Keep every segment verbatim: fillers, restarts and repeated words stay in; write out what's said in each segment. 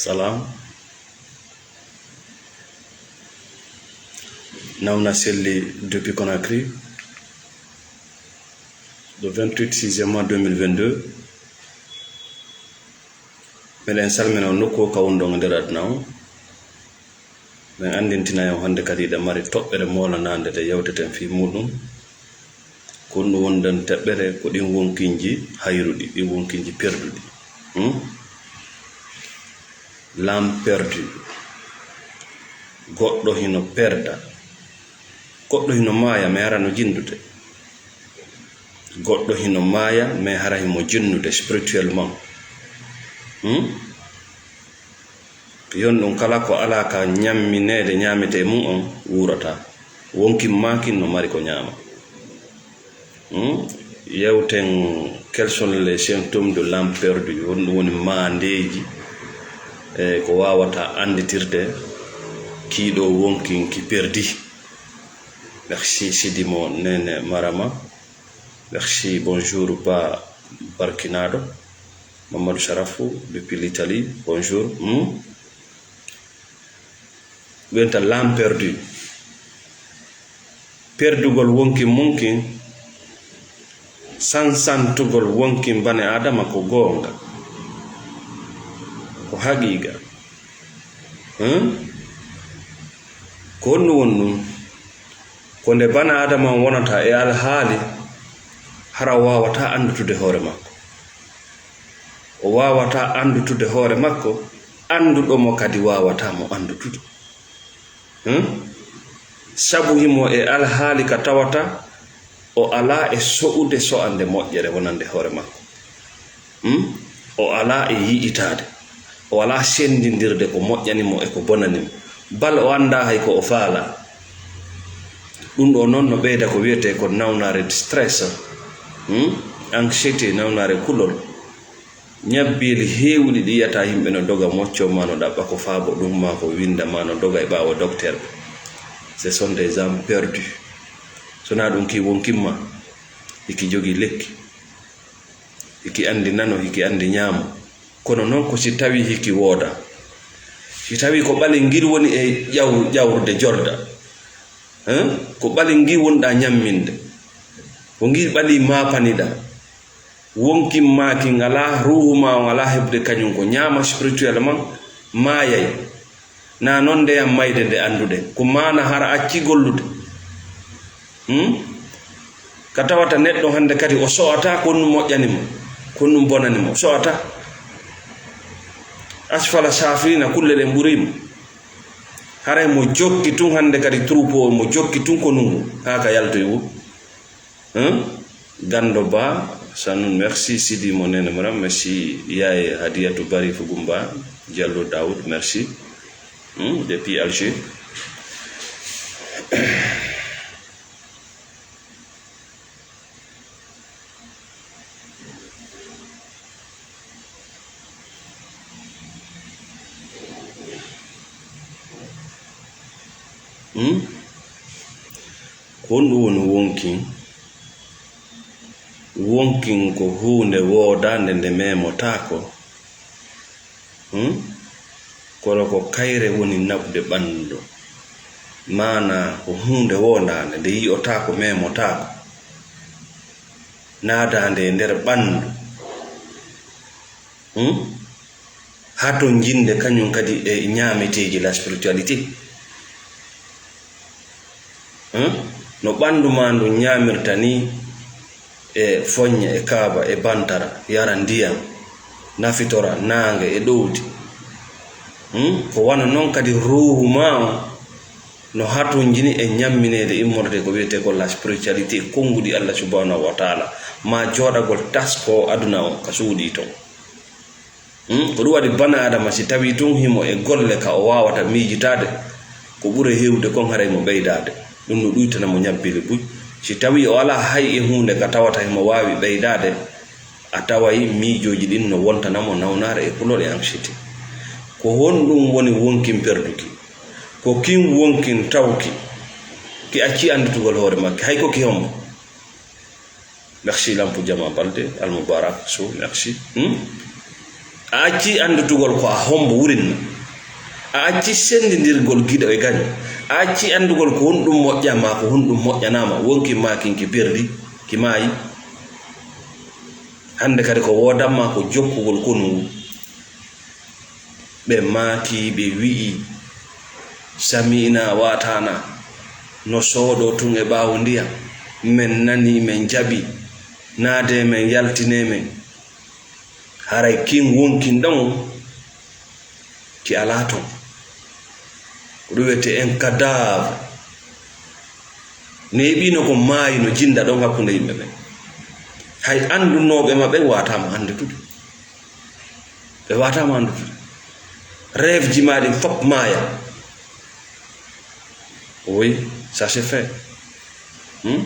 Salam. Nawna Selli depuis Conakry, le vingt-huit sixième mois deux mille vingt-deux. Meɗen salmina on nokku o ka wonɗon e nder aduna o. Min anndintina on hannde kadi hiɗen mari toɓɓere moolanaande nde yewteten fii muuɗum. Ko honɗum woni nden toɓɓere? Ko ɗin wonkinji hayruɗi, ɗin wonkinji perduɗi. Hmm? L'âme perdue. Goɗɗo hino perda. Goɗɗo hino maaya, mais hara no jinnude. Goɗɗo hino maaya, mais hara himo jinnude spirituellement. Hmm? Yon ɗum kala ko alaa ka ñammineede ñaametee mum on wuurataa. Wonkin maakin no mari ko ñaama. Hmm? Yewten quels sont les symptômes de l'âme perdue, honɗum woni maandeeji, e ko waawataa annditirde kiiɗo wonkin ki perdi. Merci Sidi mo Nene Marama. Merci, bonjour Ba Barkinaaɗo. Mamadou Sharafou depuis l'Italie, bonjour. Hmm? Wenta l'âme perdue. Perdugol wonkin munkin, sansantugol wonkin bane Adama ko goonga, ko haqiiqa. Hmm? Ko honɗum woni ɗum? Ko nde bane Adama on wonata e alhaali hara o waawataa anndutude hoore makko. O waawataa anndutude hoore makko, annduɗo mo kadi waawataa mo anndutude. Hmm? Sabu himo e alhaali ka tawata o alaa e so'ude so'ande moƴƴere wonande hoore makko. Hmm? O alaa e yi'itaade. O alaa senndindirde ko moƴƴani mo e ko bonani mo. Bal o anndaa hay ko o faalaa. Ɗum ɗoo noon no ɓeyda ko wiyetee ko nawnaare stress, hmm? Anxiété, nawnaare kulol. Ñabbeeli heewuɗi ɗi yi'ata yimɓe no doga moccoo maa no ɗaɓɓa ko faabo ɗum maa ko winnda maa no doga e ɓaawo dokteer ɓe. Ce sont des âmes perdues. So naa ɗum ki wonkin maa, hiki jogii lekki, hiki anndi nano, hiki anndi ñaamo. Kono noon ko si tawii hiki woodaa. Si tawii ko ɓalel ngel woni e ƴaw-, ƴawrude jorda. Hein? Ko ɓalel ngel wonɗaa ñamminde. Ko ngel ɓalel maapaniɗaa. Wonkin maa kin alaa, ruuhu maa on alaa heɓude kañum ko ñaama spirituellement, maayay. Naa noon ndeyam mayde nde annduɗen. Ko maana hara acci gollude. Hmm? Ka tawata neɗɗo hannde kadi o so'ataa ko ɗum moƴƴani mo, ko ɗum bonani mo. So'ataa. Asfala saafiliina, kulle ɗen ɓurii mo. Haray mo jokki tun hannde kadi troupeau, mo jokki tun ko nungu, haa ka yaltoy wuro. Hein? Gando Ba, Sanun, merci. Sidi mo Nene Maram, merci. Yaye Hadiyatou Bari Fugumba, Diallo Daoud, merci. Hmm? Depuis Alger. Hmm? Ko honɗum woni wonkin? Wonkin ko huunde woodaande nde meemotaako. Hmm? Kono ko kayre woni naɓude ɓanndu. Maanaa ko huunde woodaande nde yi'otaako, meemotaako. Naadaande e nder ɓanndu. Hmm? Hatonjinde kañum kadi e ñaameteeji, la spiritualité. Hmm? No ɓanndu maa ndu ñaamirta ni, e foññe, e kaaba, e bantara, yara ndiyam, nafitora naange e ɗowdi. Hmm? Ko wano noon kadi ruuhu maa on no hatonjini e ñammineede immorde ko wiyetee ko la spiritualité, konnguɗi Allah subhanahu wa taala, maa jooɗagol taskoo aduna on ka suuɗii ton. Hmm? Ko ɗum waɗi bana Adama, si tawii tun himo e golle ka o waawata miijitaade, ko ɓuri heewde kon haray mo ɓeydaade. Ɗum no ɗuytana mo ñabbeeli buy. Si tawii o alaa hay e huunde ka tawata himo waawi ɓeydaade, a taway miijooji ɗin no wontana mo nawnaare e kulol e anxiété. Ko honɗum woni wonkin perduki? Ko kin wonkin tawki ki acci annditugol hoore makki, hay ko ki hombo? Merci Lampu Jama Balde, Al Mubarak Sow, merci. Hmm? A acci annditugol ko a hombo wurinna. A acci senndidirgol giɗo e gaño. A acci anndugol ko honɗum moƴƴa ma ko honɗum moƴƴanaa ma. Wonki ma kin ki perdi, ki maayi. Hannde kadi ko woodan ma ko jokkugol konu ngu. Ɓe maaki, ɓe wi'i, "Sami'na wa ata'na." No sooɗo tun e ɓaawo ndiyam. Men nani, men jaɓi. Naade men, yaltine men. Haray kin wonkin ɗon, ki alaa ton. Ko ɗum wiyetee un cadavre. Neeɓiino ko maayi no jinda ɗon hakkunde yimɓe ɓen. Hay anndunooɓe ma ɓen waataama anndude. Ɓe waataama anndude. Rêve ji maa ɗin fop maaya. Oui, ça c'est fait. Hmm?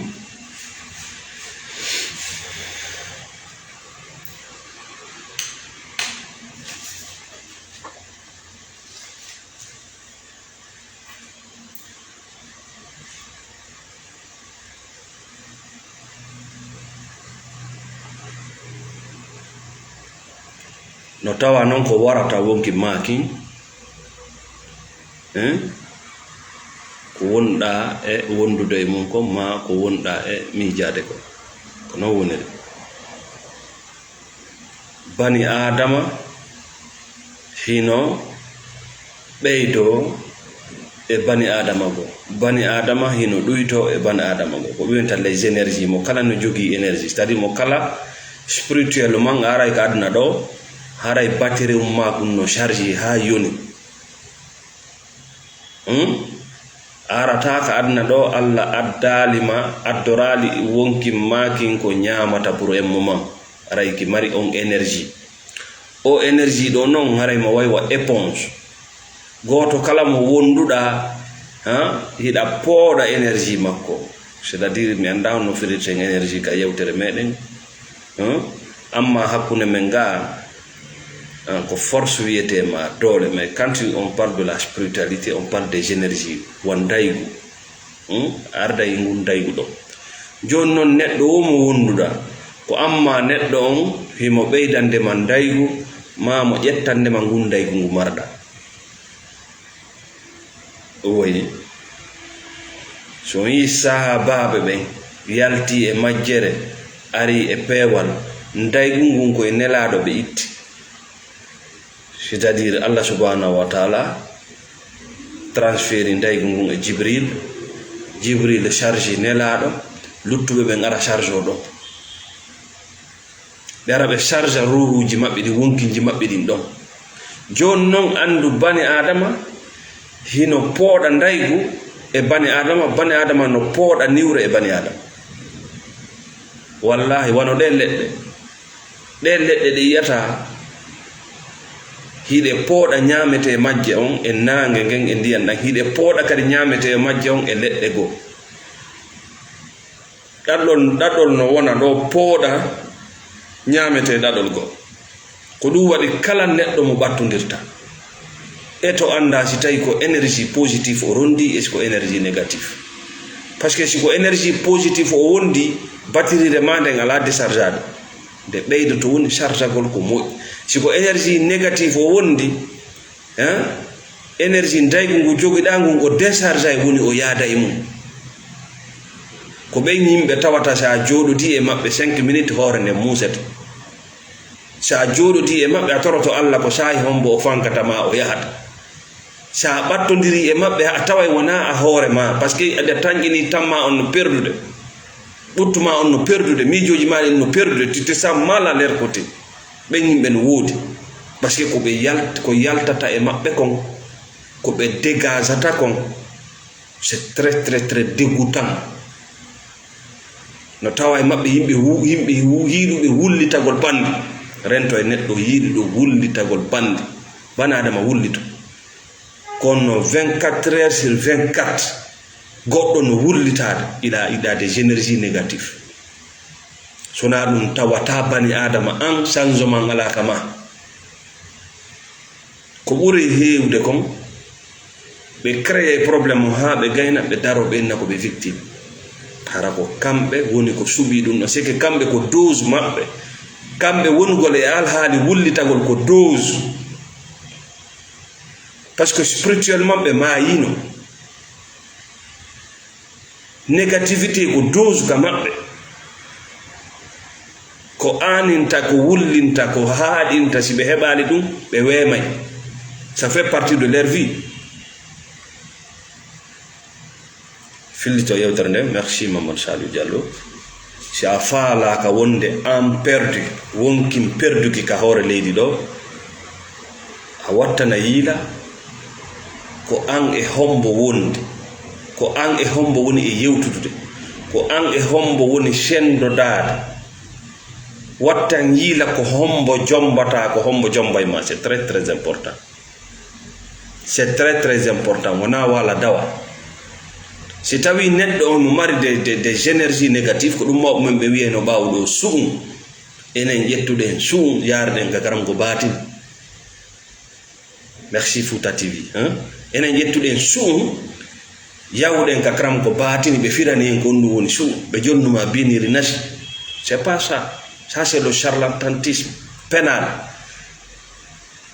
No tawa non ko warata wonki maa kin, eh, ko wonɗaa e wondude e mum kon, maa ko wonɗaa e miijaade kon. Ko non woniri. Bani Aadama hino ɓeydoo e bani Aadama goo. Bani Aadama hino ɗuytoo e bani Aadama goo. Ko ɓe wiyata les énergies, mo kala no jogii énergie. C'est-à-dire mo kala spirituellement a aray ka aduna ɗoo, haray batterie mum maa kun no chargé haa yoni. Hmm? A arataa ka aduna ɗoo, Alla addaali ma, addoraali wonki maa kin ko ñaamata pour un moment. Aray ki mari on énergie. O énergie ɗoo non, haray mo way wa éponge. Gooto kala mo wonduɗaa, ha, hiɗa pooɗa énergie makko. C'est-à-dire, mi anndaa on no firirten énergie ka yewtere meɗen. Hmm? Amma hakkunde men gaa, ah, ko force wiyetee ma doole, mais quand on parle de la spiritualité, on parle des énergies, wa ndaygu. Hmm? Arda e ngun ndaygu ɗon. Jooni non neɗɗo wo mo wonduɗaa, ko amma neɗɗo on himo ɓeydande ma ndaygu, maa mo ƴettande ma ngun ndaygu ngu marɗaa. O wayi, so on yii sahaabaaɓe ɓen yalti e majjere, ari e peewal, ndaygu ngun ko e Nelaaɗo ɓe itti. C'est-à-dire, Allah subhanahu wa ta'ala transféri ndaygu ngun e Jibril, Jibril charge Nelaaɗo, luttuɓe ɓen ara charge o ɗon. Ɓe ara ɓe charge ruuhuuji maɓɓe ɗin, wonkinji maɓɓe ɗin ɗon. Jooni non anndu bani Aadama hino pooɗa ndaygu e bani Aadama, bani Aadama no pooɗa niwre e bani Aadama. Wallaahi, wano ɗee leɗɗe. Ɗee leɗɗe ɗe yi'ataa, hiɗe pooɗa ñaametee majje on e naange ngen e ndiyan ɗan. Hiɗe pooɗa kadi ñaametee majje on e leɗɗe goo. Ɗaɗol, ɗaɗol no wona ɗoo pooɗa ñaametee ɗaɗol goo. Ko ɗum waɗi kala neɗɗo mo ɓattondirta, e to anndaa si tawi ko énergie positif o rondi e si ko énergie négatif. Parce que si ko énergie positif o wondi, batterie maa nden alaa déchargeade. Nde ɓeydoto woni chargagol ko moƴƴi. Si ko énergie négatif o wondi, hein, énergie ndaygu ngu jogiɗaa ngun o décharge e woni o yaada e mum. Ko ɓen yimɓe tawata si a jooɗodii e maɓɓe cinq minutes hoore nden muusete. Si a jooɗodii e maɓɓe a toroto Allah ko saa'i hombo o fankata ma o yahata. Si a ɓattondirii e maɓɓe a taway wonaa a hoore ma, parce que aɗa tanƴinii tamma on no perdude. Ɓuttu ma on no perdude, miijooji ma ɗin no perdude, tu te sens mal à leur côté. Ɓen yimɓe no woodi. Parce que ko ɓe yalt-, ko yaltata e maɓɓe kon, ko ɓe dégagata kon, c'est très, très, très dégoûtant. No tawa e maɓɓe yimɓe wu-, yimɓe wu-, yiiɗuɓe wullitagol banndi. Rento e neɗɗo yiiɗuɗo wullitagol banndi. Bani Aadama wullito. Kono vingt-quatre heures sur vingt-quatre, goɗɗo no wullitaade, il a, il a des énergies négatives. So naa ɗum tawata bani Aadama an, changement alaa ka ma. Ko ɓuri heewde kon, ɓe créé problème o haa ɓe gayna, ɓe daro, ɓe inna ko ɓe victime. Hara ko kamɓe woni ko suɓii ɗum ɗo, c'est que kamɓe ko dose maɓɓe, Kamɓe wonugol e alhaali wullitagol ko dose. Parce que spirituellement ɓe maayino. Négativité ko dose ka maɓɓe. Ko aaninta, ko wullinta, ko haaɗinta, si ɓe heɓaali ɗum, ɓe weemay. Ça fait partie de leur vie. Fillito yewtere nde, merci Mamadou Saliou Diallo. Si a faalaaka wonde an perdu, wonkin perduki ka hoore leydi ɗo, a wattana yiila ko an e hombo wondi, ko an e hombo woni e yewtudude, ko an e hombo woni senndodaade. Wattan yiila ko hombo jombata, ko hombo jombay ma, c'est très, très important. C'est très, très important. Wona wala dawa. Si tawi neɗɗo on mo mari des, des, des énergies négatives, ko ɗum mawɓe men ɓe wiyayno ɓaawo ɗo su'un. Enen ƴettuɗen su'un, yaarɗen ka karam ko baatin. Merci Fouta T V, hein? Enen ƴettuɗen su'un, yawɗen ka karam ko baatin, ɓe firani en ko on ɗum woni su'un. Ɓe jonnuma biniri nasi. C'est pas ça. Ça, c'est le charlatanisme pénal.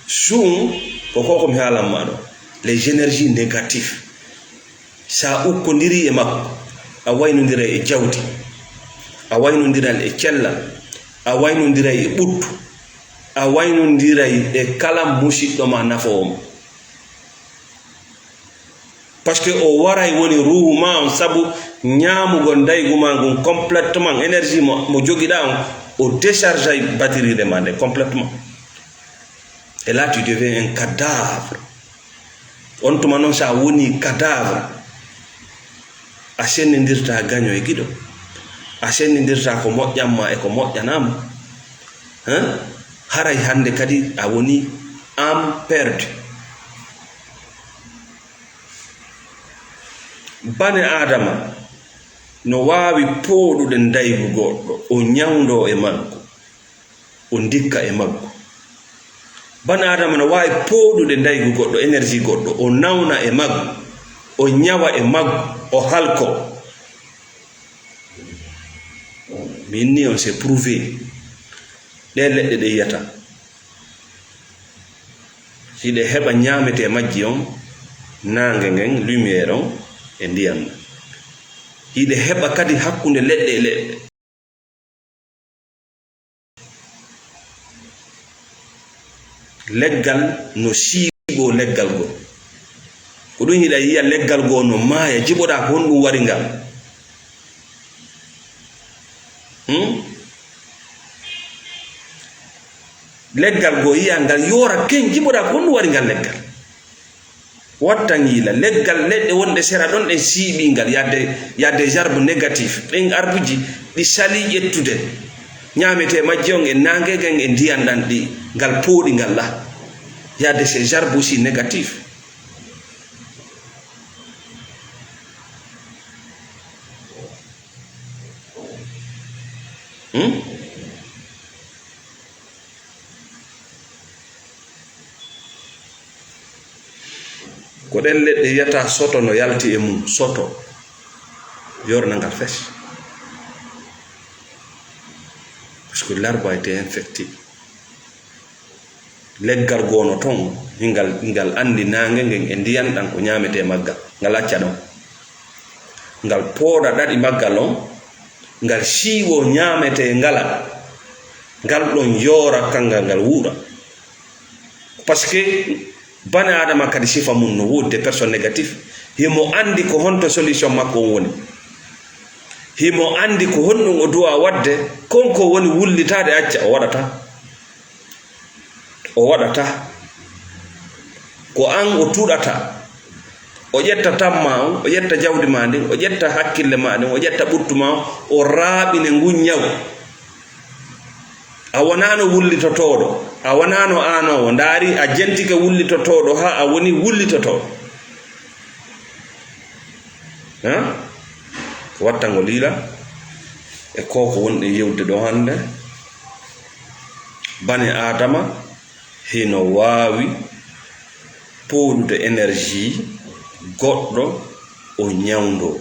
Su'un ko ko, ko mi haalan ma ɗo. Les énergies négatives. Sa ukkondiri e makko, a waynondiray e jawdi, a waynondiral e cellal, a waynondiray e ɓuttu, a waynondiray e kala musiɗɗo ma nafoowo ma. Parce que o waray woni ruuhu ma on, sabu ñaamugol ndaygu ma ngun complètement, énergie mo, mo jogiɗa on, o décharge ay batterie ma nde complètement. Et là, tu deviens un cadavre. On tuma noon, so a woni cadavre, a sennindirta gaño e giɗo, a sennindirta ko moƴƴan ma e ko moƴƴanaa ma. Hein? Haray hannde kadi a woni âme perdue. Bane Aadama no waawi pooɗude ndaygu goɗɗo, o ñawndoo e maggu, o ndikka e maggu. Bane Aadama no waawi pooɗude ndaygu goɗɗo, énergie goɗɗo, o nawna e maggu, o ñawa e maggu, o halko. Min ni on, c'est prouvé. Ɗe leɗɗe ɗe yiyata, hiɗe heɓa ñaametee majji on, naange ngen, lumière on, e ndiyan ɗan. Hiɗe heɓa kadi hakkunde leɗɗe e leɗɗe. Leggal no siiɓoo leggal goo. Ko ɗum hiɗa yiya leggal goo no maaya, jiɓoɗaa ko honɗum wari ngal. Hmm? Leggal goo yiya ngal yoora ken, jiɓoɗaa ko honɗum wari ngal leggal. Wattan yiila, leggal, leɗɗe wonɗe sera ɗon ɗen siiɓii ngal, yadde, yadde des arbres négatifs. Ɗen arbuji ɗi salii ƴettude ñaametee majji on e naange ngen e ndiyan ɗan ɗi, ngal pooɗi ngal la. Yadde ces arbres aussi négatifs. Hmm? Ko ɗen leɗɗe wiyata soto no yalti e mum, soto, yorna ngal fes. Parce que l'arbre a été infecté. Leggal goo no ton, hingal, hingal anndi naange ngen e ndiyan ɗan ko ñaametee maggal, ngal acca ɗon. Ngal pooɗa ɗaɗi maggal on, ngal siiwoo ñaametee ngala, ngal ɗon yoora, kangal ngal wuuɗa. Parce que bane Aadama kadi sifa mum no woodi, des personnes négatives. Himo anndi ko honto solution makko on woni. Himo anndi ko honɗum o duwa waɗde, kon ko woni wullitaade acca, o waɗataa. O waɗataa. Ko an o tuɗata. O ƴetta tamma on, o ƴetta jawdi ma ndin, o ƴetta hakkille ma ɗen, o ƴetta ɓuttu ma on, o raaɓine ngun ñaw. A wonaano wullitotooɗo, a wonaano aanoowo. Ndaari, a jentike wullitotooɗo haa a woni wullitotooɗo. Hein? Ko wattangol yiila e ko ko wonɗen yewtude ɗo hannde. Bane Aadama hino waawi pooɗude énergie goɗɗo o ñawndoo.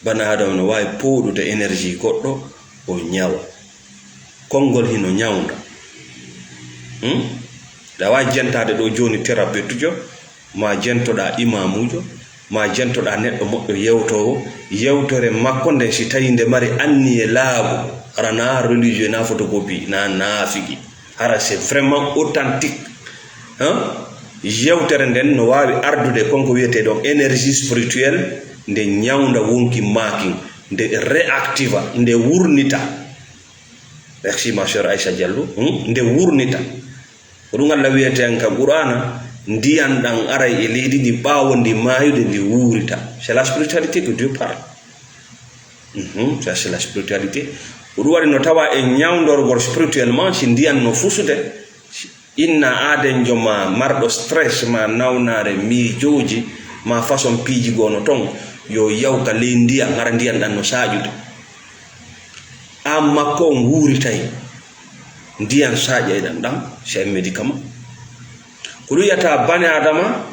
Bane Aadama no waawi pooɗude énergie goɗɗo o ñawa. Konngol hino ñawnda. Hmm? Aɗa waawi jentaade ɗo jooni thérapeute jo, ma jentoɗaa imaamuujo, ma jentoɗaa neɗɗo moƴƴo yewtoowo. Yewtere makko nden, si tawii nde mari anniye laaɓu, hara na religieux, na photocopie, na naafiki. Hara c'est vraiment authentique. Hein? Yewtere nden no waawi ardude kon ko wiyetee ɗon énergie spirituelle, nde ñawnda wonki maakin, nde réactiva, nde wurnita. Merci, ma sœur Aïcha Diallo. Hmm? Nde wurnita. Ko ɗum Allah wiyete en ka Qur'ana, ndiyan ɗan aray e leydi ndi, ɓaawo ndi maayude ndi wuurita. C'est la spiritualité que Dieu parle. Mhm, ça, c'est la spiritualité. Ko ɗum waɗi no tawa e ñawndorgol spirituellement, si ndiyan no fusude, si inna aadenjo ma marɗo stress, ma nawnaare, miijooji, ma façon piiji goo no ton, yo yaw ka ley ndiyan, hara ndiyan ɗan no saaƴude. Aan makko on wuuritay ndiyan saaƴayɗan ɗan, c'est un médicament. Ko ɗum wiyata bani Adama,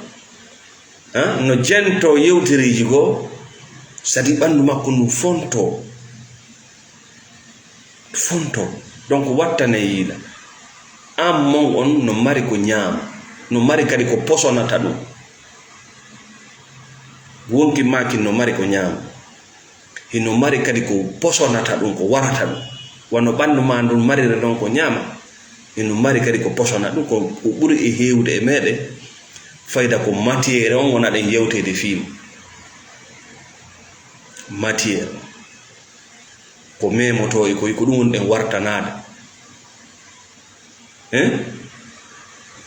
ah, no jentoo yewtereeji goo, sadi ɓanndu makko ndu fontoo. Fontoo. Donc, wattanee yiila. Aan mon on no mari ko ñaama, no mari kadi ko posonata ɗum. Wonki maakin no mari ko ñaama. Hino mari kadi ko posonata ɗum, ko warata ɗum. Wano ɓanndu maa ndun marira non ko ñaama, hino mari kadi ko posona ɗum. Ko, ko ɓuri e heewde e meeɗen fayda ko matière on wona ɗen yewteede fii mum. Matière. Ko memotoo e ko, ko ɗum woni ɗen wartanaade. Hein?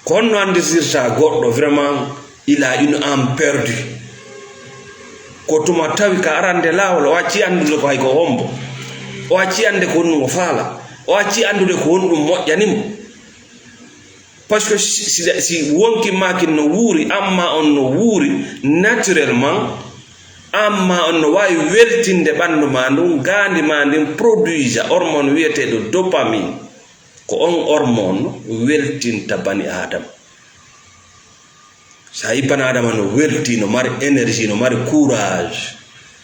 Ko honno anndirta goɗɗo vraiment il a une âme perdue? Ko tuma tawi ka arande laawol, o acci anndude ko hay ko hombo. O acci annde ko honɗum o faala. O acci anndude ko honɗum moƴƴani mo. Parce que si, si, si wonki maakin no wuuri, aan maa on no wuuri naturellement, aan maa on no waawi weltinde ɓanndu maa ndun, ngaandi maa ndin produisa hormone wiyeteeɗo dopamine. Ko on hormone weltinta bani Aadama. So a yii bani Aadama no welti, no mari énergie, no mari courage,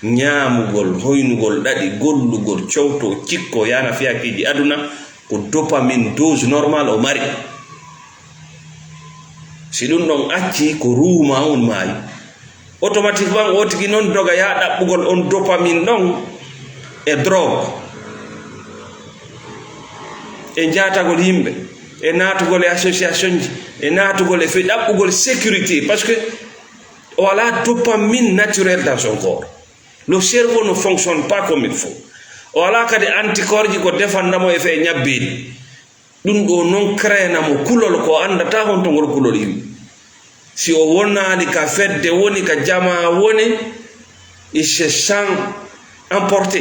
ñaamugol, hoynugol, ɗaɗi, gollugol, cowto, cikko, yaana fiyakiiji aduna, ko dopamine dose normal o mari. Si ɗum ɗon accii, ko ruuma on maayi. Automatiquement, o tigi non doga yaa ɗaɓɓugol on dopamine ɗon e drogue, e jaatagol yimɓe, e naatugol e association ji, e naatugol e fe-, ɗaɓɓugol sécurité, parce que o alaa dopamine naturel dans son corps. Le cerveau ne fonctionne pas comme il faut. O alaa kadi anticorps ji ko defanda mo e fee ñabbeeli. Ɗum ɗo non créena mo kulol ko anndataa honto ngol kulol iwi. Si o wonaali ka fedde woni, ka jamaa woni, il se sent emporté.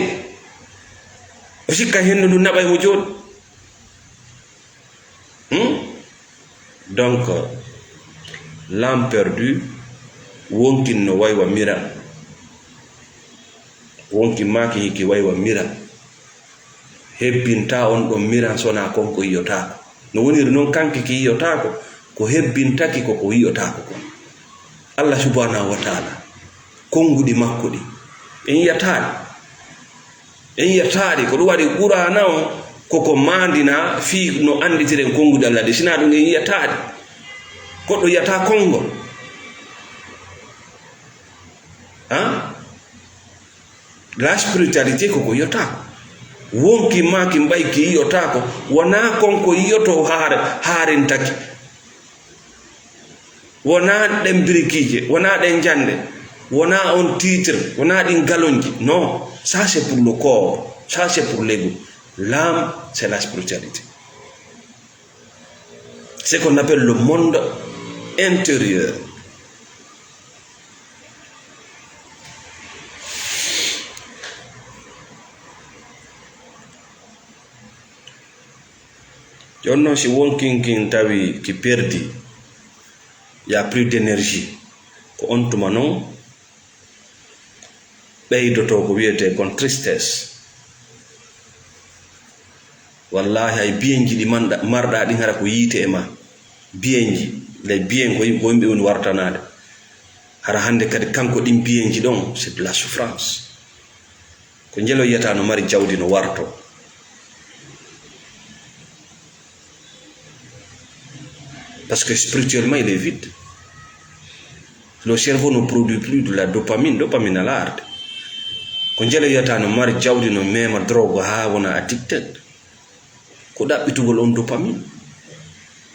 O sikka hendu ndu naɓay mo jooɗi. Hmm? Donc, l'âme perdue, wonkin no waywa miran. Wonkin maaki hiki waywa miran. Hebbinta on ɗon miran sona kon ko yi'otaako. No woniri non kanki ki yi'otaako, ko hebbintaki ko ko yi'otaako kon. Allah subhanahu wa ta'ala, konnguɗi makko ɗi, en yi'ataa ɗi. En yi'ataa ɗi. Ko ɗum waɗi Qur'aana on, ko ko maandina fii no annditiren konnguɗi Allah ɗi. Sinaa ɗum en yi'ataa ɗi. Goɗɗo yi'ataa konngol. Han? La spiritualité ko ko yi'otaako. Wonki maaki mbayki yi'otaako. Wonaa kon ko yi'otoo haare-, haarintaki. Wonaa ɗen birikiije, wonaa ɗen njannde, wonaa on titre, wonaa ɗin galonji. Non, ça c'est pour le corps, ça c'est pour l'ego. L'âme, c'est la spiritualité. C'est qu'on appelle le monde intérieur. Jooni non, si wonkinkin tawi ki perdi, y a plus d'énergie, ko on tuma non ɓeydotoo ko wiyetee kon tristesse. Wallaahi, hay biyenji ɗi manɗa-, marɗaa ɗin, hara ko yiite e ma. Biyenji, les biens ko yim-, ko yimɓe woni wartanaade. Hara hannde kadi kanko ɗin biyenji ɗon, c'est de la souffrance. Ko njeloyiyata no mari jawdi no warto. Parce que spirituellement, il est vide. Le cerveau ne produit plus de la dopamine. Dopamine alaa arde. Ko njele wiyata no mari jawdi, no mema drogue haa wona addicted. Ko ɗaɓɓitugol on dopamine.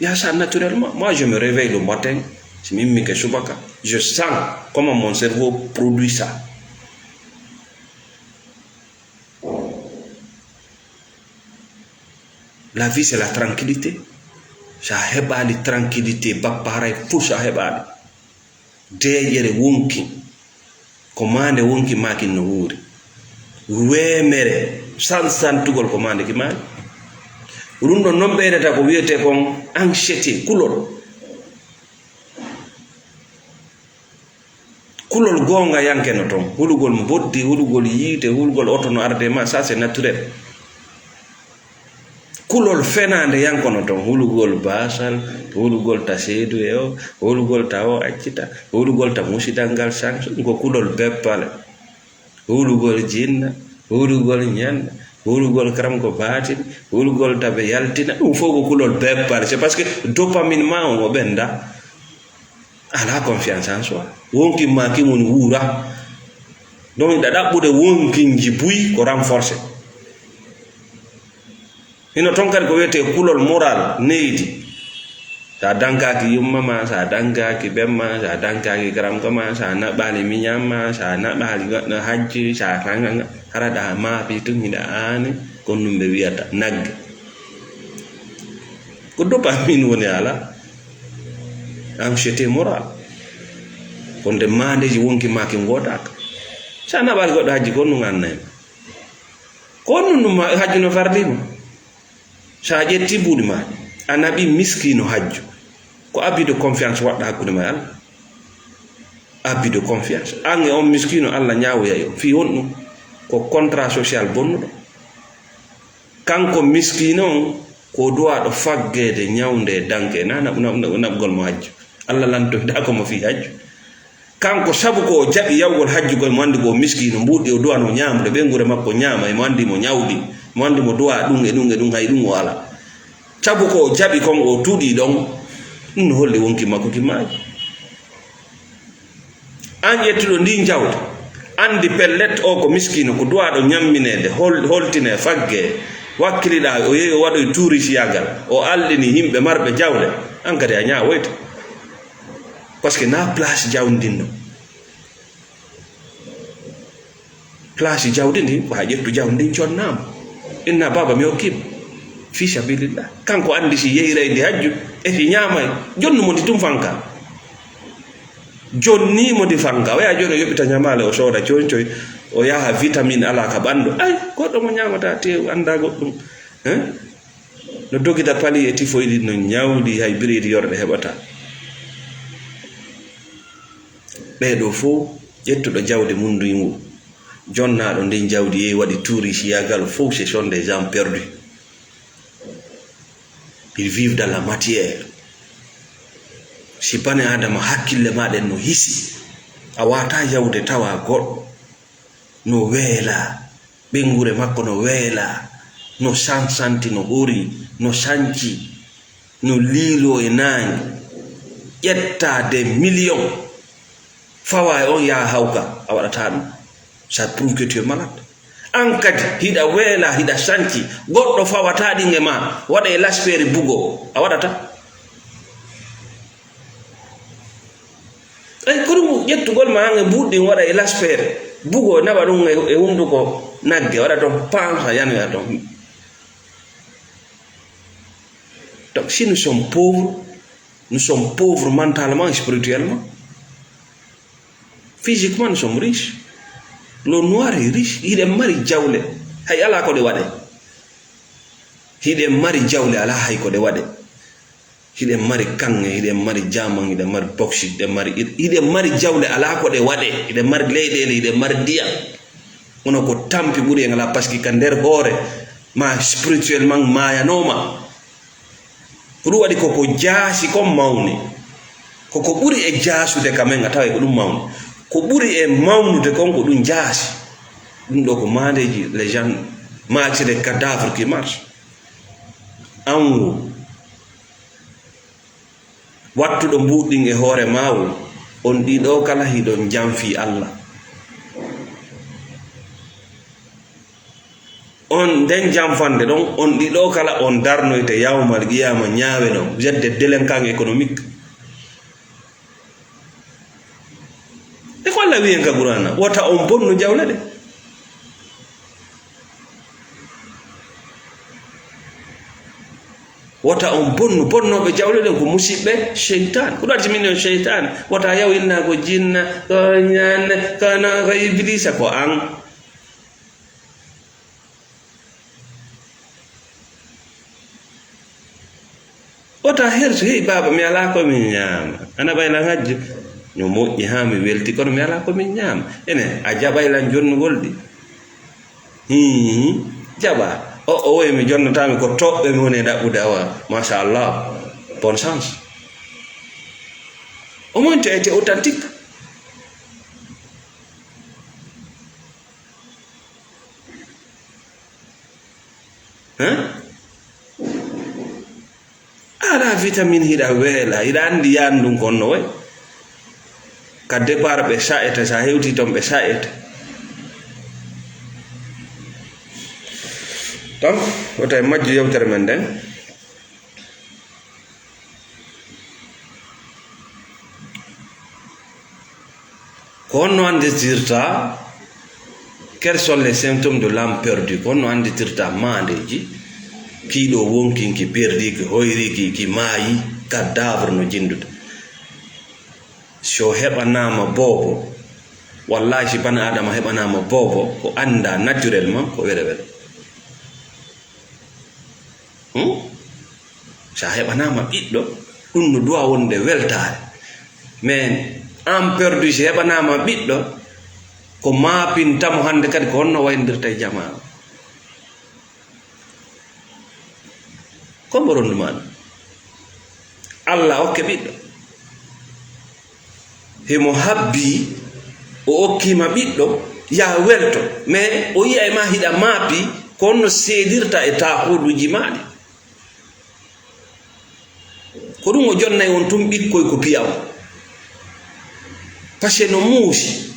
Il y a ça naturellement. Moi, je me réveille le matin, si mi immike subaka, je sens comment mon cerveau produit ça. La vie, c'est la tranquillité. Sa heɓaali tranquillité, bapparay fuu sa heɓaali. Deeƴere wonki, ko maa nde wonki maakin no wuuri. Weemere, sansantugol, ko maa nde ki maaki. Ɗum ɗon non ɓeydata ko wiyetee kon anxiété, kulol. Kulol goongayanke no ton, hulugol mboddi, hulugol yiite, hulugol oto no arde ma, ça c'est naturel. Kulol fenaande yanko no ton, hulugol baasal, hulugol ta seedu e o, hulugol ta o accita, hulugol ta musidal ngal sanction, ɗum ko kulol beppale. Hulugol jinna, hulugol ñanna, hulugol karam ko baatin, hulugol ta ɓe yaltina, ɗum fof ko kulol beppale. C'est parce que dopamine ma on o ɓenda. Alaa confiance en soi. Wonki ma ki woni wuura. Donc, ɗa ɗaɓɓude wonkinji buy ko renforcé. Hino ton kadi ko wiyetee kulol moral, neydi. Sa dankaaki yumma ma, sa dankaaki ben ma, sa dankaaki garamko ma, sa naɓaali miñan ma, sa naɓaali goɗɗo hajji, sa hara ɗa maafi tun hiɗa aani, kon ɗum ɓe wiyata nagge. Ko dopamine woni ala. Anxiété moral. Ko nde maandeeji wonki maaki ngodaaka. Sa naɓaali goɗɗo hajji kon ɗum annay ma. Ko ɗum ɗum ma-, hajju no fardi ma. Sa ƴetti buuɗi ma, a naɓi miskiino hajju. Ko abus de confiance waɗɗa hakkunde ma e Allah. Abus de confiance. An e on miskiino Allah ñaawoyay on. Fii honɗum? Ko contrat social bonnuɗo. Kanko miskiino on, ko duwaaɗo faggeede ñawnde e danke, na naɓ-, naɓ-, naɓ-, naɓgol mo hajju. Allah lantoydaako mo fii hajju. Kanko sabu ko o jaɓi yawgol hajju ko emo anndi ko o miskiino, mbuuɗi o duwano ñaamude, ɓeynguure makko ñaama, emo anndi mo ñawli, mo anndi mo duwa ɗum e ɗum e ɗum, hay ɗum o alaa. Sabu ko o jaɓi kon o tuuɗii ɗon, ɗum no holli wonki makko ki maayi. An ƴettuɗo ndin jawdi, anndi pellet o ko miskiino, ko duwaaɗo ñammineede, hol-, holtinee, faggee, wakkiliɗaa, o yehi o waɗoyi tuurisiyagal, o alɗini yimɓe marɓe jawle, an kadi a ñaawoyta. Parce que na place jawdi ndin ɗon. Place jawdi ndin, ko haa ƴettu jawdi ndin connaama. Inna baaba mi hokkii mo. Fi sabilillah. Kanko anndi si yehiray ndi hajju, e si ñaamay, jonnu mo ndi tun fanka. Jonni mo ndi fanka. O yaha jooni o yoɓita ñamaale, o sooda coycoy, o yaha vitamine alaa ka ɓanndu. Ay, goɗɗo mo ñaamata teewu, annda goɗɗum. Hein? No dogita pali e tifoydi, no ñawdi, hay bireedi yorɗe heɓata. Ɓee ɗoo fow, ƴettuɗo jawdi mum ndin woo, jonnaaɗo ndin jawdi yehi waɗi tuurisiyagal fow, ce sont des gens perdus. Ils vivent dans la matière. Si bani Aadama hakkille maa ɗen no hisi, a waawataa yahude tawa goɗɗo no weelaa, ɓeynguure makko no weelaa, no sansanti, no hori, no sanci, no liiloo e naange, ƴettaa des millions, fawa e on yaha hawka, a waɗataa ɗum. Ça prouve que tu es malade. An kadi, hiɗa weelaa, hiɗa sanci, goɗɗo fawataa ɗin e maa, waɗa e laspeere bugo, a waɗataa? Ay, ko ɗum ƴettugol ma an e mbuuɗi ɗin waɗa e laspeere, bugo naɓa ɗum e, e hunduko nagge, waɗa toon pansa yanoya toon. Donc, si nous sommes pauvres, nous sommes pauvres mentalement et spirituellement. Physiquement, nous sommes riches. Le noir est riche. Hiɗen mari jawle. Hay alaa ko ɗe waɗe. Hiɗen mari jawle, alaa hay ko ɗe waɗe. Hiɗen mari kaŋŋe, hiɗen mari jaman, hiɗen mari bauxite, hiɗen mari ir-, hiɗen mari jawle, alaa ko ɗe waɗe. Hiɗen mari leyɗeele, hiɗen mari ndiyam. Kono ko tampi ɓuri en alaa, parce que ka nder hoore ma spirituellement maayanooma. Ko ɗum waɗi ko ko jaasi kon mawni. Ko ko ɓuri e jaasude ka men, a taway ko ɗum mawni. Ko ɓuri e mawnude kon ko ɗum jaasi. Ɗum ɗoo ko maandeeji, les gens marchent, les cadavres qui marchent. An woo. Wattuɗo mbuuɗɗin e hoore maawol, on ɗiɗo kala hiɗon janfii Alla. On nden janfande ɗon, on ɗiɗo kala on darnoyte yawmal qiyaama ñaaweɗon, vous êtes des délinquants économiques. E ko Alla wi'en ka Qur'aana, wota on bonnu jawle ɗen. Wota on bonnu, bonnooɓe jawle ɗen ko musiɓɓe seytaane. Ko ɗum addi min on seytaane. Wota yaw inna ko jinna, ko ñanne, ko no, ko iblisa, ko an. Wota hertu, "Hey baaba, mi alaa ko mi ñaama." Ana ɓay lan hajju? No moƴƴi haa mi welti, kono mi alaa ko mi ñaama. Ene, a jaɓay lan jonnugol ɗi? Hii, jaɓa. O, o woy mi jonnotaami ko toɓɓe mi woni e ɗaɓɓude awa. Machallah. Bonne chance. Au moins tu as été authentique. Hein? A alaa vitamine, hiɗa weela, hiɗa anndi yaan ɗum kon no wayi. Ka départ ɓe sa'ete, sa hewti ton ɓe sa'ete. Donc, wota e majju yewtere men nden. Ko honno anndirtirta, quels sont les symptômes de l'âme perdue? Ko honno anndirtirta maandeeji? Kiiɗo wonkinki, perdiki, hoyriki, ki maayi, cadavre no jinndude. Si o heɓanaama boobo, wallahi, si bana Adama heɓanaama boobo, ko annda naturellement ko wele wele. Hmm? Sa heɓanaama ɓiɗɗo, ɗum no duwa wonde weltaare. Mais en perdu, si heɓanaama ɓiɗɗo, ko maapintamo hannde kadi ko honno wayndirta e jamaa. Ko mbo ronndu maa ɗum? Alla okke ɓiɗɗo. Himo habbii, o okkiima ɓiɗɗo, yaa welto. Mais o yi'a e maa hiɗa maapi, ko honno seedirta e taakuuduuji maa ɗi. Ko ɗum o jonnay on tun ɓikkoy ko piya on. Parce que no muusi.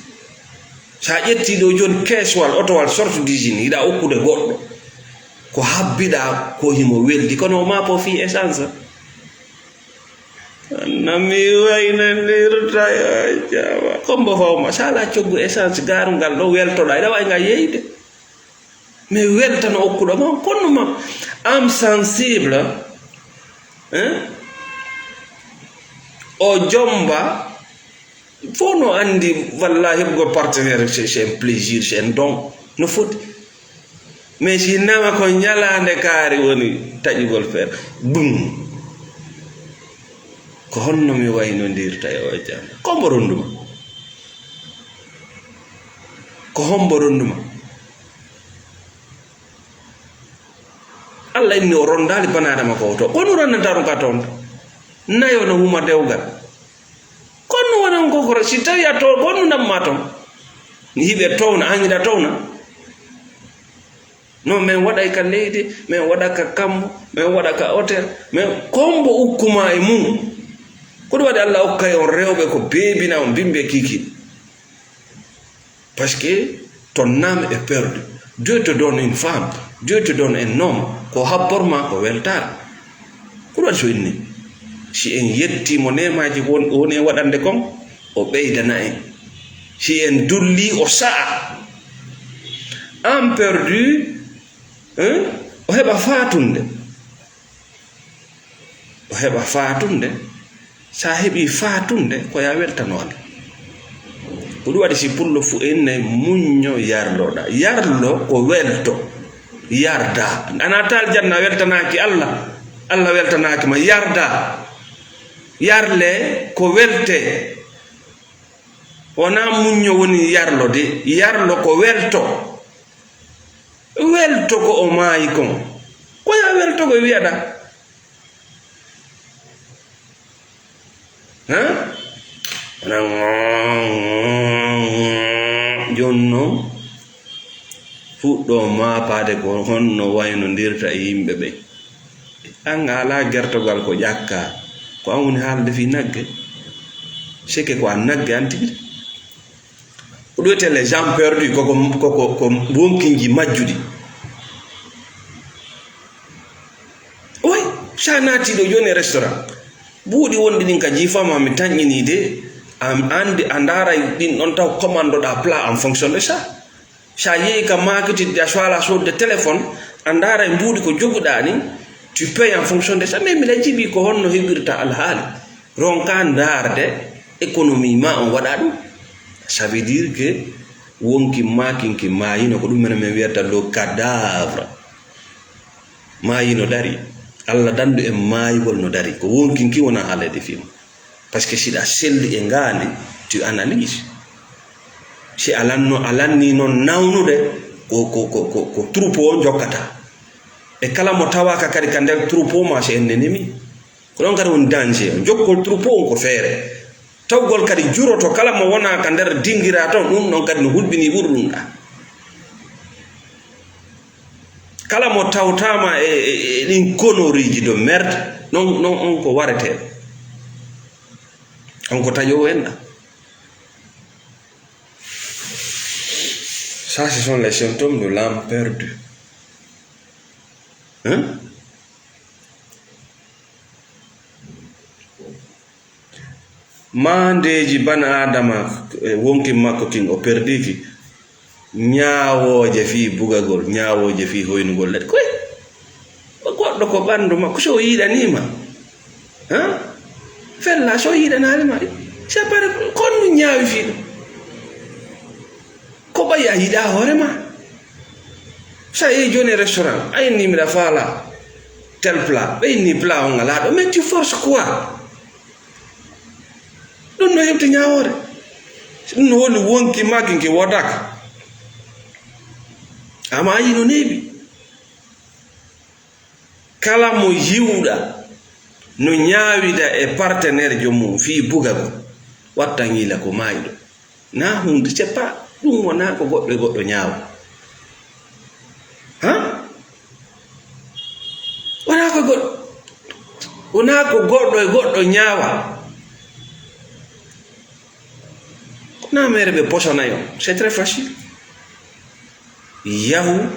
Sa ƴetti ɗo jooni keesowal, otowal, sorte d'usine, hiɗa okkude goɗɗo. Ko habbiɗa ko himo weldi, kono o maapo fii essence. Nami wayna ndirta yo jawa. Kombo fawma, sala coggu essence, garungal ɗo weltoɗa, hiɗa wawi ngal yeyde. Mais weltano okkuɗo ma, konno ma. Am sensible, hein? O jomba, fof no andi, wallahi, heɓugol partenaire, c'est, c'est un plaisir, c'est un don. No foti. Mais si nama ko ñalaande kaari woni taƴugol feere, bum. Ko honno mi waynondirta e o jam? Ko mbo ronduma? Ko hombo ronduma? Allah inni o rondaali banaadama ko o to. Ko nu ronnata ɗum ka toon? Nayo no huma dewgal. Ko nu woni on kokora? Si tawi a to, ko nu namma toon? Hiɓe towna, an hiɗa towna. Non, min waɗay ka leydi, min waɗa ka kammu, min waɗa ka hôtel, min kombo ukkuma e mum. Ko ɗum waɗi Allah okkay on rewɓe ko beebina on bimbe kiki. Parce que ton âme est perdue. Dieu te donne une femme, Dieu te donne un homme, ko habbor ma ko weltaare. Ko ɗum waɗi so inni, si en yettimo neemaaji won-, woni e waɗande kon, o ɓeydana en. Si en dulli, o sa'a. Âme perdue, hein? O heɓa faatunde. O heɓa faatunde. Sa heɓi faatunde, ko ya weltano Allah. Ko ɗum waɗi si pullo fu en ne muñño yarloɗa. Yarlo ko welto. Yarda. Ana ta aljanna weltanaaki Allah. Allah weltanaaki ma. Yarda. Yarle ko welte. Wona muñño woni yarlo de. Yarlo ko welto. Welto ko o maayi kon. Ko ya welto ko wi'aɗa. Ha? Wona jooni non fuɗɗo maapaade ko honno waynondirta e yimɓe ɓen. An a alaa gertogal ko ƴakka. Ko an woni haalde fii nagge. Seke ko an nagge an tigi. Ko ɗum wiyetee les gens perdus, ko, ko, ko, ko, ko wonkinji majjuɗi. Oui, sa naati ɗo jooni e restaurant, buuɗi wonɗi ɗin ka jiifaama, mi tanƴinii de, a anndi, a ndaaray ɗin ɗon taw, commandoɗaa plat en fonction de ça. Sa yehi ka market, a soit la sorte de téléphone, a ndaaray mbuuɗi ko joguɗaa ɗin, tu payes en fonction de ça. Mais miɗa jiɓi ko honno heɓirta alhaali. Ronka ndaarde économie ma on waɗa ɗum. Ça veut dire que wonkin ma kin ki maayino, ko ɗum menen min wiyata le cadavre. Maayino dari. Allah dandu en maayugol no dari. Ko wonkin ki wona haalede fii mum. Parce que si ɗa selli e ngaandi, tu analyse. Si a lanno, a lanni noon nawnude, ko, ko, ko, ko, ko troupeau o jokkata. E kala mo tawaaka kadi ka nder troupeau ma, c'est un ennemi. Ko ɗon kadi woni danger. Jokkol troupeau on ko feere. Tawgol kadi juroto kala mo wona ka nder dingira ton, ɗum ɗon kadi no hulɓini ɓurɗum ɗa. Kala mo tawtaama e, e, e ɗin conneries de merde, non, non on ko wareteeɗo. On ko taƴoowo enɗam. Ça, ce sont les symptômes de l'âme perdue. Hein? Maandeeji bana Aadama, e wonkin makko kin, o perdiki. Ñaawooje fii bugagol, ñaawooje fii hoynugol leɗɗe. Koy, goɗɗo ko ɓanndu makko, so o yiɗanii ma, han? Fella, so o yiɗanaali ma, c'est pareil, ko on ɗum ñaawi fii ɗum. Ko ɓay a yiɗaa hoore ma. So a yehi jooni e restaurant, a inni miɗa faala tel plat, ɓe inni plat on alaa ɗo, mais tu forces quoi? Ɗum no heɓti ñaawoore. Ɗum no woni wonki maggi ki woodaaka. Amma a yii no neeɓi. Kala mo yiwɗa no ñaawida e partenaire joom mum fii bugagol, wattan yila ko maayɗo. Na huunde, c'est pas, ɗum wonaa ko goɗɗo e goɗɗo ñaawa. Han? Wonaa ko goɗɗo, wonaa ko goɗɗo e goɗɗo ñaawa. Ko na mere ɓe posonayon. C'est très facile. Yahu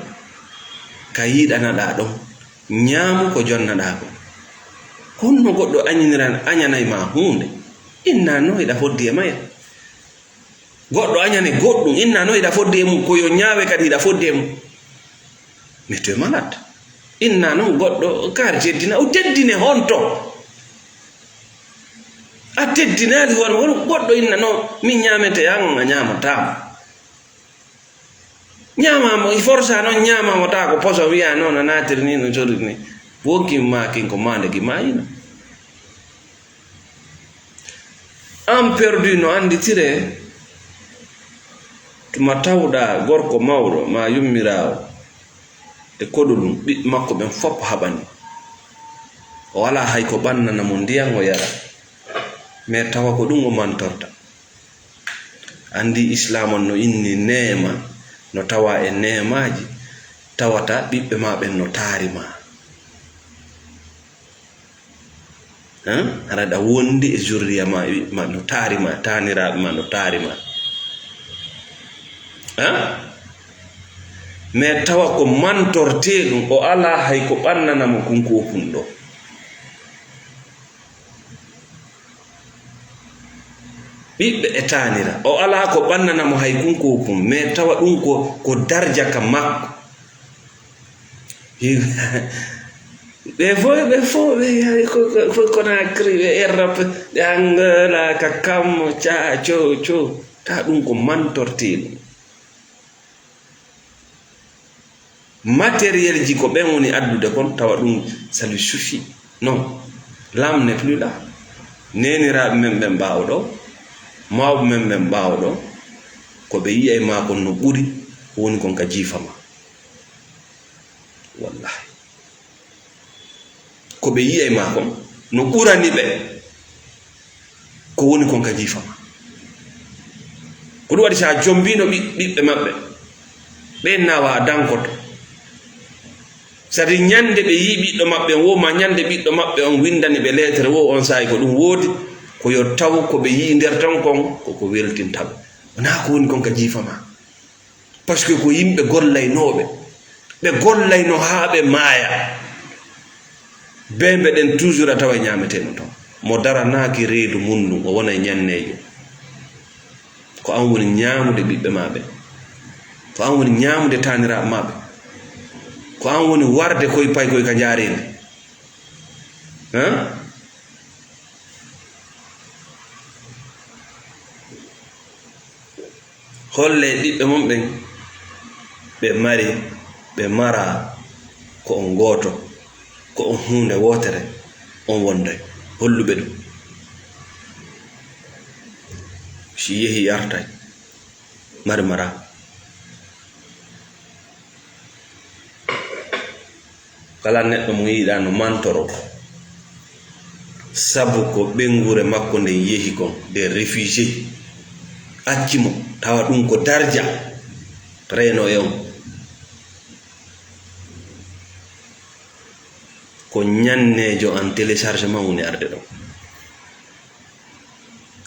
ka yiɗanaɗaa ɗon. Ñaamu ko jonnaɗaa kon. Honno goɗɗo añinira-, añanay ma huunde? Inna non hiɗa foddi e mayre. Goɗɗo añane goɗɗum, inna non hiɗa fodde e mum, ko yo ñaawe kadi hiɗa fodde e mum. Mais tu es malade. Inna non goɗɗo kaari teddina, o teddine honto? A teddinaali hoore, hono goɗɗo inna non, min ñaamete an, a ñaamataama. Ñaamaama, i forsa non ñaamaama taa ko poso wiya non a naatiri ni, no soriri ni. Wonki ma kin ko maande ki maayino. An perdu no annditire tuma tawɗa gorko mawɗo ma yummiraawo e koɗolum, ɓiɓɓe makko ɓen fof haɓani. O alaa hay ko ɓannana mo ndiyan o yara, mais tawa ko ɗum o mantorta. Anndi Islaam on no inni neema, no tawa e neemaaji, tawata ɓiɓɓe ma ɓen no taari ma. Hein? Hara ɗa wondi e zurriya ma, ma no taari ma, taaniraaɓe ma no taari ma. Hein? Mais tawa ko mantortee ɗum, o alaa hay ko ɓannana mo kunkoofun ɗo. Ɓiɓɓe e taanira, o alaa ko ɓannana mo hay kunkoofun, mais tawa ɗum ko, ko darja ka makko. Ɓe fof, ɓe fof, ɓe yahi ko, ko, ko Conakry, ɓe Erop, ɓe Angola, ka kammo, ca, co, co. Ta ɗum ko mantortee ɗum. Matériel ji ko ɓen woni addude kon, tawa ɗum, ça lui suffit. Non, l'âme n'est plus là. Neeniraaɓe men ɓen ɓaawo ɗo, mawɓe men ɓen ɓaawo ɗo, ko ɓe yi'ay ma kon no ɓuri, woni kon ka jiifa ma. Wallahi. Ko ɓe yi'ay ma kon, no ɓurani ɓe ko woni kon ka jiifa ma. Ko ɗum waɗi, si a jombiino ɓi-, ɓiɓɓe maɓɓe, ɓen nawa a dankoto. Sadi ñande ɓe yi'i ɓiɗɗo maɓɓe on, wo ma ñande ɓiɗɗo maɓɓe on windani ɓe leetere wo, on saa'i ko ɗum woodi, ko yo taw ko ɓe yi'i nder ton kon, ko ko weltinta ɓe. Wonaa ko woni kon ka jiifa ma. Parce que ko yimɓe gollaynooɓe. Ɓe gollayno haa ɓe maaya. Bembe ɗen toujours a tawa ñaameteeno ton. Mo daranaaki reedu mun ndun, o wonay ñanneejo. Ko an woni ñaamude ɓiɓɓe maa ɓen. Ko an woni ñaamude taaniraaɓe maa ɓen. Ko an woni warde koy paykoy ka njaareendi. Hein? Holle ɓiɓɓe mon ɓen, ɓe mari, ɓe mara ko on gooto, ko on huunde wootere, on wonde. Holluɓe ɗum. Si yehi artay, mari mara. Kala neɗɗo mo yiɗaa no mantoro, sabu ko ɓeynguure makko nden yehi kon, des réfugiés, acci mo, tawa ɗum ko darja, reeno e on. Ko ñanneejo an téléchargement woni arde ɗon.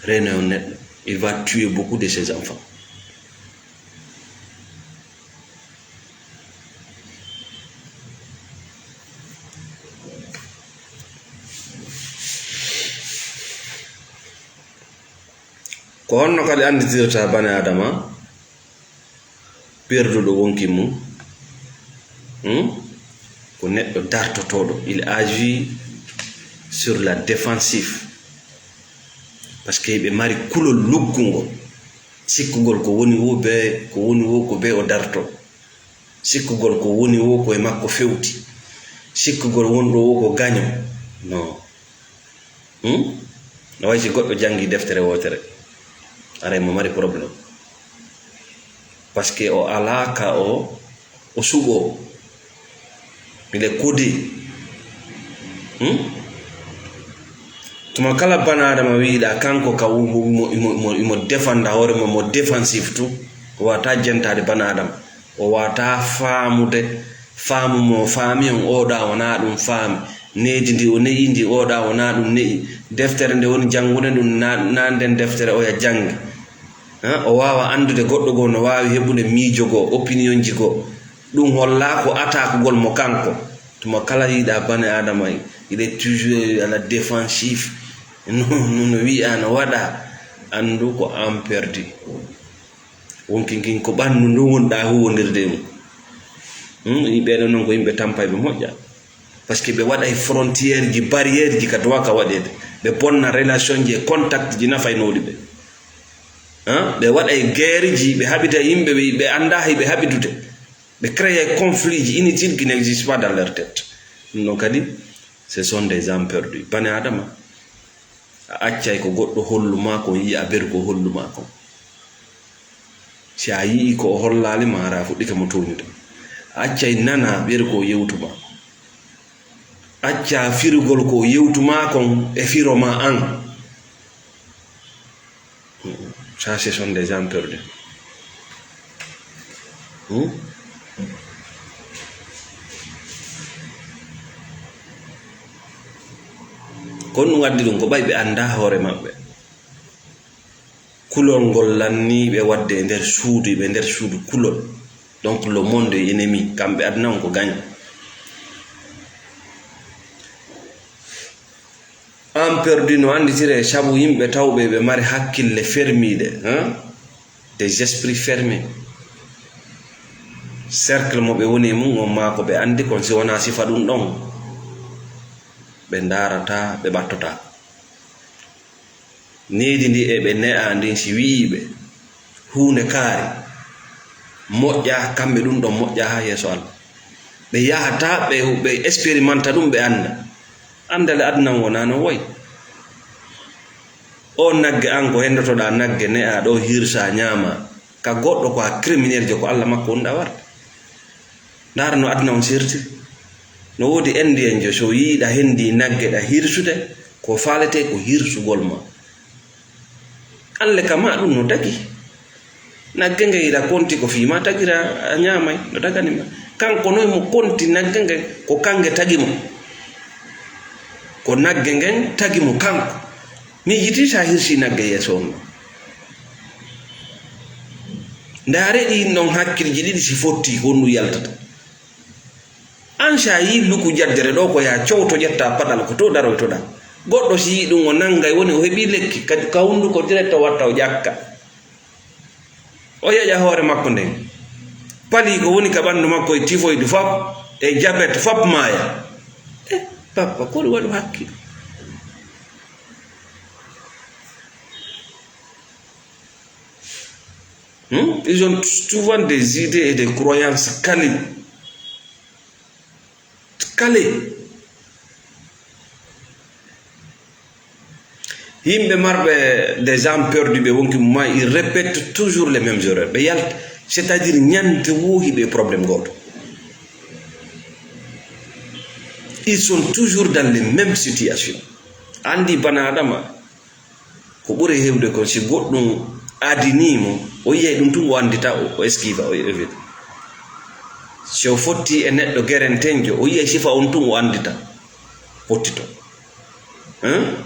Reeno e on neɗɗo, il va tuer beaucoup de ses enfants. Ko honno kadi annditirta bani Aadama perduɗo wonki mum? Hmm? Ko neɗɗo dartotooɗo, il agit sur la défensive. Parce que ɓe mari kulol luggungol, sikkugol ko woni wo be, ko woni wo ko be o darto. Sikkugol ko woni wo ko e makko fewti. Sikkugol wonɗo wo ko gaño. No. Hmm? No way si goɗɗo jangi deftere wootere. Aray mo mari problème. Parce que o alaa ka o, o suɓo. Il est codé. Hmm? Tuma kala bani Aadama wiɗa kanko ka imo, imo, imo, imo defanda hoore mo, mo défensif tu. O wata jentaade bani Aadama. O wata faamude, faamu mo faami on, oɗa wona ɗum faami. Needi ndi o ne'i ndi, oɗa wona ɗum ne'i. Deftere nde woni janngude ɗum, na, na nden deftere oya janngi. Ha, o waawa anndude goɗɗo goo no waawi heɓude miijo goo, opinionji goo. Ɗum holla ko atakugol mo kanko. Tuma kala yiɗa bani Aadama, il est toujours à la défensive. No, no, no wi'a, no waɗa, anndu ko an perdi. Wonki kin ko ɓanndu ndun wonɗa huwondirde e mum. Hmm, yimɓe ɗon non ko yimɓe tampayɓe moƴƴa. Parce que ɓe waɗay frontière ji, barrière ji ka doit ka waɗeede. Ɓe bonna relation ji e contact ji nafaynooɗi ɓe. Hein? Ɓe waɗay guerre ji, ɓe haɓita yimɓe, ɓe, ɓe annda hay ɓe haɓitude. Ɓe créer conflit ji inutile qui n'existe pas dans leur tête. Ɗum ɗon kadi, ce sont des âmes perdues. Bani Adama, a accay ko goɗɗo hollu ma kon, yi'a ɓeru ko hollu ma kon. Si a yi'i ko o hollaali ma, hara a fuɗɗike mo tooñude. A accay nana ɓeru ko o yewtu ma. Acca firugol ko o yewtu ma kon e firo ma an. Ça, ce sont des gens perdus. Hmm? Ko ɗum addi ɗum, ko ɓay ɓe annda hoore maɓɓe. Kulol ngol lanni ɓe waɗde e nder suudu, ɓe nder suudu kulol. Donc, le monde est ennemi, kamɓe aduna on ko gaño. An perdu no annditire sabu yimɓe tawɓe ɓe mari hakkille fermiiɗe, hein? Des esprits fermés. Cercle mo ɓe woni e mum on maa ko ɓe anndi kon si wonaa sifa ɗum ɗon, ɓe ndaarata, ɓe ɓattotaako. Needi ndi e ɓe ne'a ndin si wi'i ɓe huunde kaari moƴƴa, kamɓe ɗum ɗon moƴƴa haa yeeso Allah. Ɓe yahata, ɓe, ɓe experimenta ɗum, ɓe annda. Anndale aduna on wonaa no woy. O nagge an ko henndotoɗaa nagge ne'a ɗo hirsa ñaama. Ka goɗɗo ko a criminel jo ko Allah makko wonɗa warde. Ndaara no aduna on serti. No woodi Indian jo so yiiɗa hendi nagge ɗa hirsude, ko faalete ko hirsugol ma. Alle ka ma ɗum no dagi. Nagge nge ira konti ko fii ma tagira a ñaamay, no dagani ma. Kanko noy mo konti nagge ngen, ko kange tagi mo. Ko nagge ngen tagi mo kanko. Miijiti sa hirsi nagge yeeso on. Ndaare ɗin ɗon hakkilji ɗiɗi si fotti ko honɗum yaltata. An sa yii luku jaddere ɗo ko yaa cowto ƴetta paɗal ko to daroytoɗaa. Goɗɗo si yii ɗum o nangay woni o heɓii lekki ka, ka hunduko direct o watta o ƴakka. O yeƴa hoore makko nden. Pali ko woni ka ɓandu makko e typhoid fop e diabète fop maaya. Eh, papa, ko ɗum waɗu hakkil. Hmm? Ils ont souvent des idées et des croyances calées. Calées. Yimɓe marɓe des âmes perdues ɓe wonki mum ma, ils répètent toujours les mêmes erreurs. Ɓe yalta, c'est-à-dire ñande woo hiɓe problème gooto. Ils sont toujours dans les mêmes situations. Andi bana Adama, ko ɓuri heewde kon, si goɗɗum adinii mo, o yiyay ɗum tun o anndita, o, o eskiva, o evita. Si o fotti e neɗɗo gerentenjo, o yiyay sifa on tun o anndita, pottito. Hein?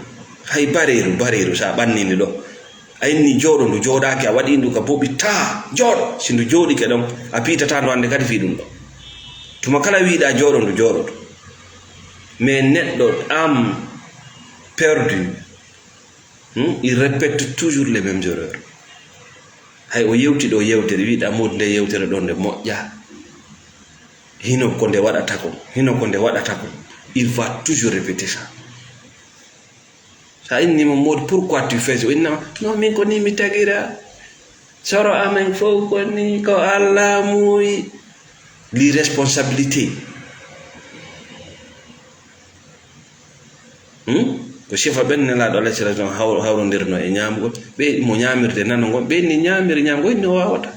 Hay bareeru, bareeru, sa ɓannini ɗo. A inni jooɗo, ndu jooɗaaki, a waɗi ndu ka boɓi, taa, jooɗo. Si ndu jooɗike ɗon, a piitataa ndu hannde kadi fii ɗum ɗo. Tuma kala wiiɗaa jooɗo, ndu jooɗoto. Mais neɗɗo, âme perdue, Hmm? Il répète toujours les mêmes erreurs. Hay o yewti ɗo yewtere, wiɗa Modi nde yewtere ɗo nde moƴƴa. Hino ko nde waɗata kon, hino ko nde waɗata kon. Il va toujours répéter ça. Sa inni mo Modi, pourquoi tu fais ça? O innama, non, min ko ni mi tagira. Soro amen fof ko ni, ko Allah muuyi. L'irresponsabilité. Hmm? Ko sifa ɓen Nelaaɗo alayhi salatu wasalam haw-, hawrondirno e ñaamugol. Ɓe mo ñaamirde nano ngon, ɓe ni ñaamiri ñaamugol, no waawata.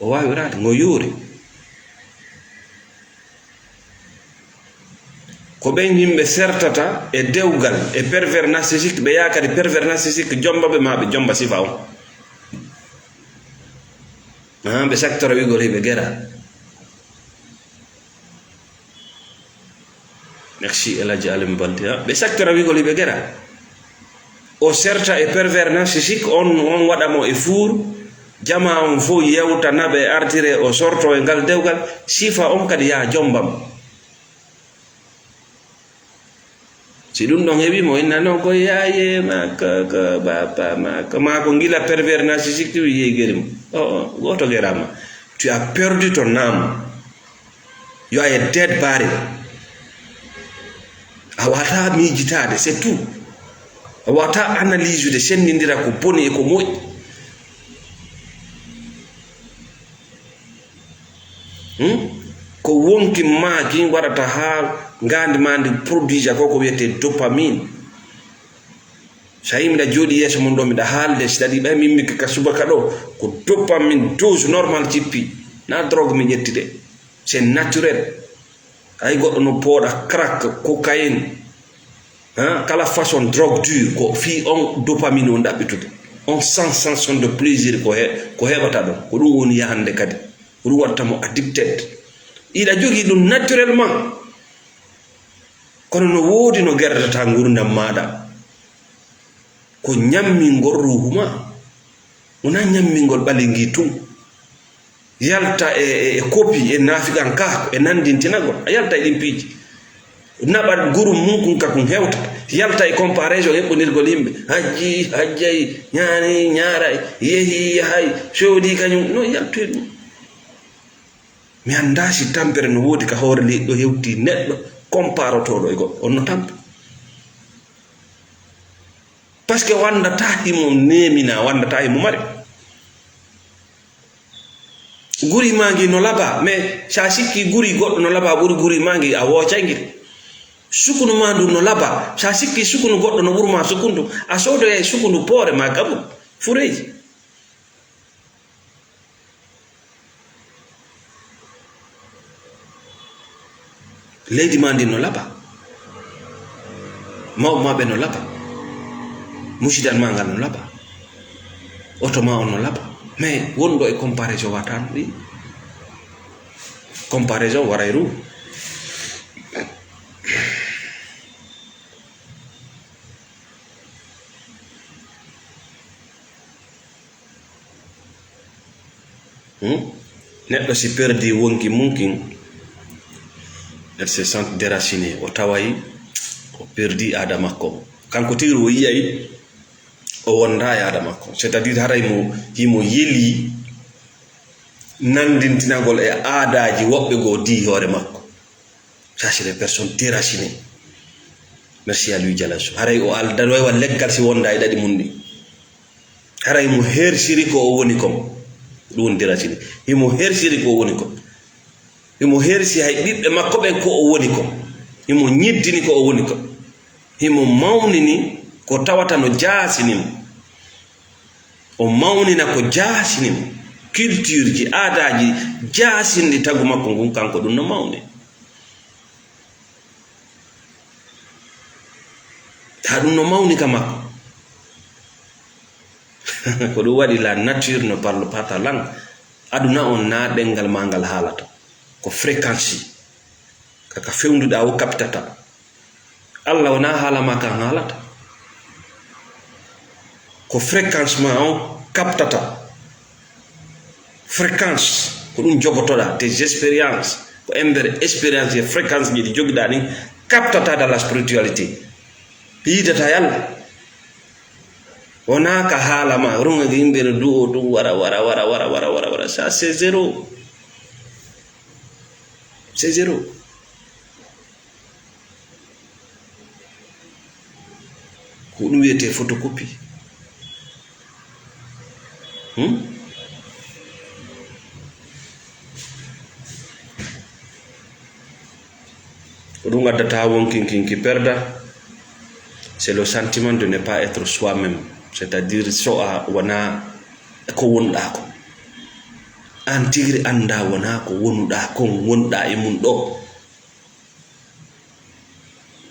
O waawiraade, ngo yoori. Ko ɓen yimɓe sertata e dewgal, e pervers narcissique, ɓe yaha kadi pervers narcissique jomba ɓe, ma ɓe jomba sifa on. Ahan, ɓe saktora wi'gol hiɓe gera. Merci, El Hadji Alim Balde, ha? Ɓe saktora wi'gol hiɓe gera. O serta e pervers narcissique, on, on waɗa mo e fuur, jama on fof yewta, naɓe, artire, o sorto e ngal dewgal, sifa on kadi yaha jomba mo. Si ɗum ɗon heɓi mo, inna non ko yaaye ma, ko, ko baba ma, ko ma ko ngila pervers narcissique wi yehi geri mo. O, o, gooto gerama. Tu as perdu ton âme. You are a dead body. A wata miijitaade, c'est tout. A wata analysude, senndindira ko boni e ko moƴƴi. Hmm? Ko wonki ma kin waɗata haa ngaandi ma ndi produisa ko ko wiyetee dopamine. So a yii miɗa jooɗi yeeso mon ɗo, miɗa haalde, si ɗaɗi ɓay min mimmi ka subaka ɗo, ko dopamine dose normal cippi. Na drogue mi ƴetti de. C'est naturel. Hay goɗɗo no pooɗa crack, cocaïne, hein, kala façon drogue dure, ko fii on dopamine on ɗaɓɓitude. On sensation de plaisir ko he-, ko heɓata ɗon. Ko ɗum woni yahande kadi. Ko ɗum watta mo addicted. Iɗa jogii ɗum naturellement. Kono no woodi no gerdata ngurdam maaɗa. Ko ñammingol ruuhu ma. Wonaa ñammingol ɓalli ngii tun. Yalta e, e, e kopi, e naafiqankaaku, e nanndintinagol. A yalta e ɗin piiji. Naɓa gurum mun kun ka kun hewta. Yalta e comparaison, eɓɓondirgol yimɓe. Hajji, hajjay, ñaani, ñaaray, yehi, yahay, soodi kañum. No yaltu e ɗum. Mi anndaa si tampere no woodi ka hoore leydi ɗo hewti neɗɗo comparotooɗo e goɗɗo. On no tampa. Parce que wanndataa himo neemina, wanndataa himo mari. Guri maa ngi no laba, mais sa sikki guri goɗɗo no laba ɓuri guri maa ngi, a woocay ngi. Sukunu maa ndu no laba, sa sikki sukunu goɗɗo no ɓuri maa sukundu, a soodoyay sukundu poore maa gaɓu. Fureeji. Leydi maa ndin no laba. Mawɓe maa ɓe no laba. Musidan maa ngal no laba. Oto maa on no laba. Mais wonɗo e comparaison watan ɗi. Comparaison waray ru. Hmm? Neɗɗo si perdi wonki mum kin, elle se sent déracinée, o taway o perdi aada makko. Kanko tigi o yiyay o wonda e aada makko. C'est-à-dire haray mo, himo yeli nandintinagol e aadaaji woɓɓe goo di hoore makko. Ça, c'est les personnes déracinées. Merci à lui, Jalasu. Haray o aldanoy wa leggal si wonda e ɗaɗi mum ɗi. Haray mo hersiri ko o woni kon. Ɗum woni déraciné. Himo hersiri ko o woni kon. Himo hersi hay ɓiɓɓe makko ɓen ko o woni kon. Himo ñiddini ko o woni kon. Himo mawnini ko tawata no jaasini mo. O mawnina ko jaasini mo. Culture ji, aadaaji jaasinɗi tagu makko ngun, kanko ɗum no mawni. Taa ɗum no mawni ka makko. Ko ɗum waɗi la nature ne parle pas ta langue. Aduna on na ɗemngal maa ngal haalata. Ko fréquence. Kaka fewnduɗaa o kaptata. Allah wonaa haala maa kan haalata. Ko fréquence maa on kaptata. Fréquence, ko ɗum jogotoɗaa, tes expériences, ko embere expérience e fréquence ji ɗi jogiɗaa ɗin kaptata dans la spiritualité. Yiidata e Allah. Wonaa ka haala maa, ruŋa gi yimɓe no du'o ɗum wara, wara, wara, wara, wara, wara, wara. Ça, c'est zéro. C'est zéro. Ko ɗum wiyetee photocopie. Hmm? Ko ɗum addata wonkinkinki perda, c'est le sentiment de ne pas être soi-même, c'est-à-dire so a wonaa ko wonɗaa ko. An tigiri anndaa wonaa ko wonuɗaa kon, wonɗaa e mum ɗo.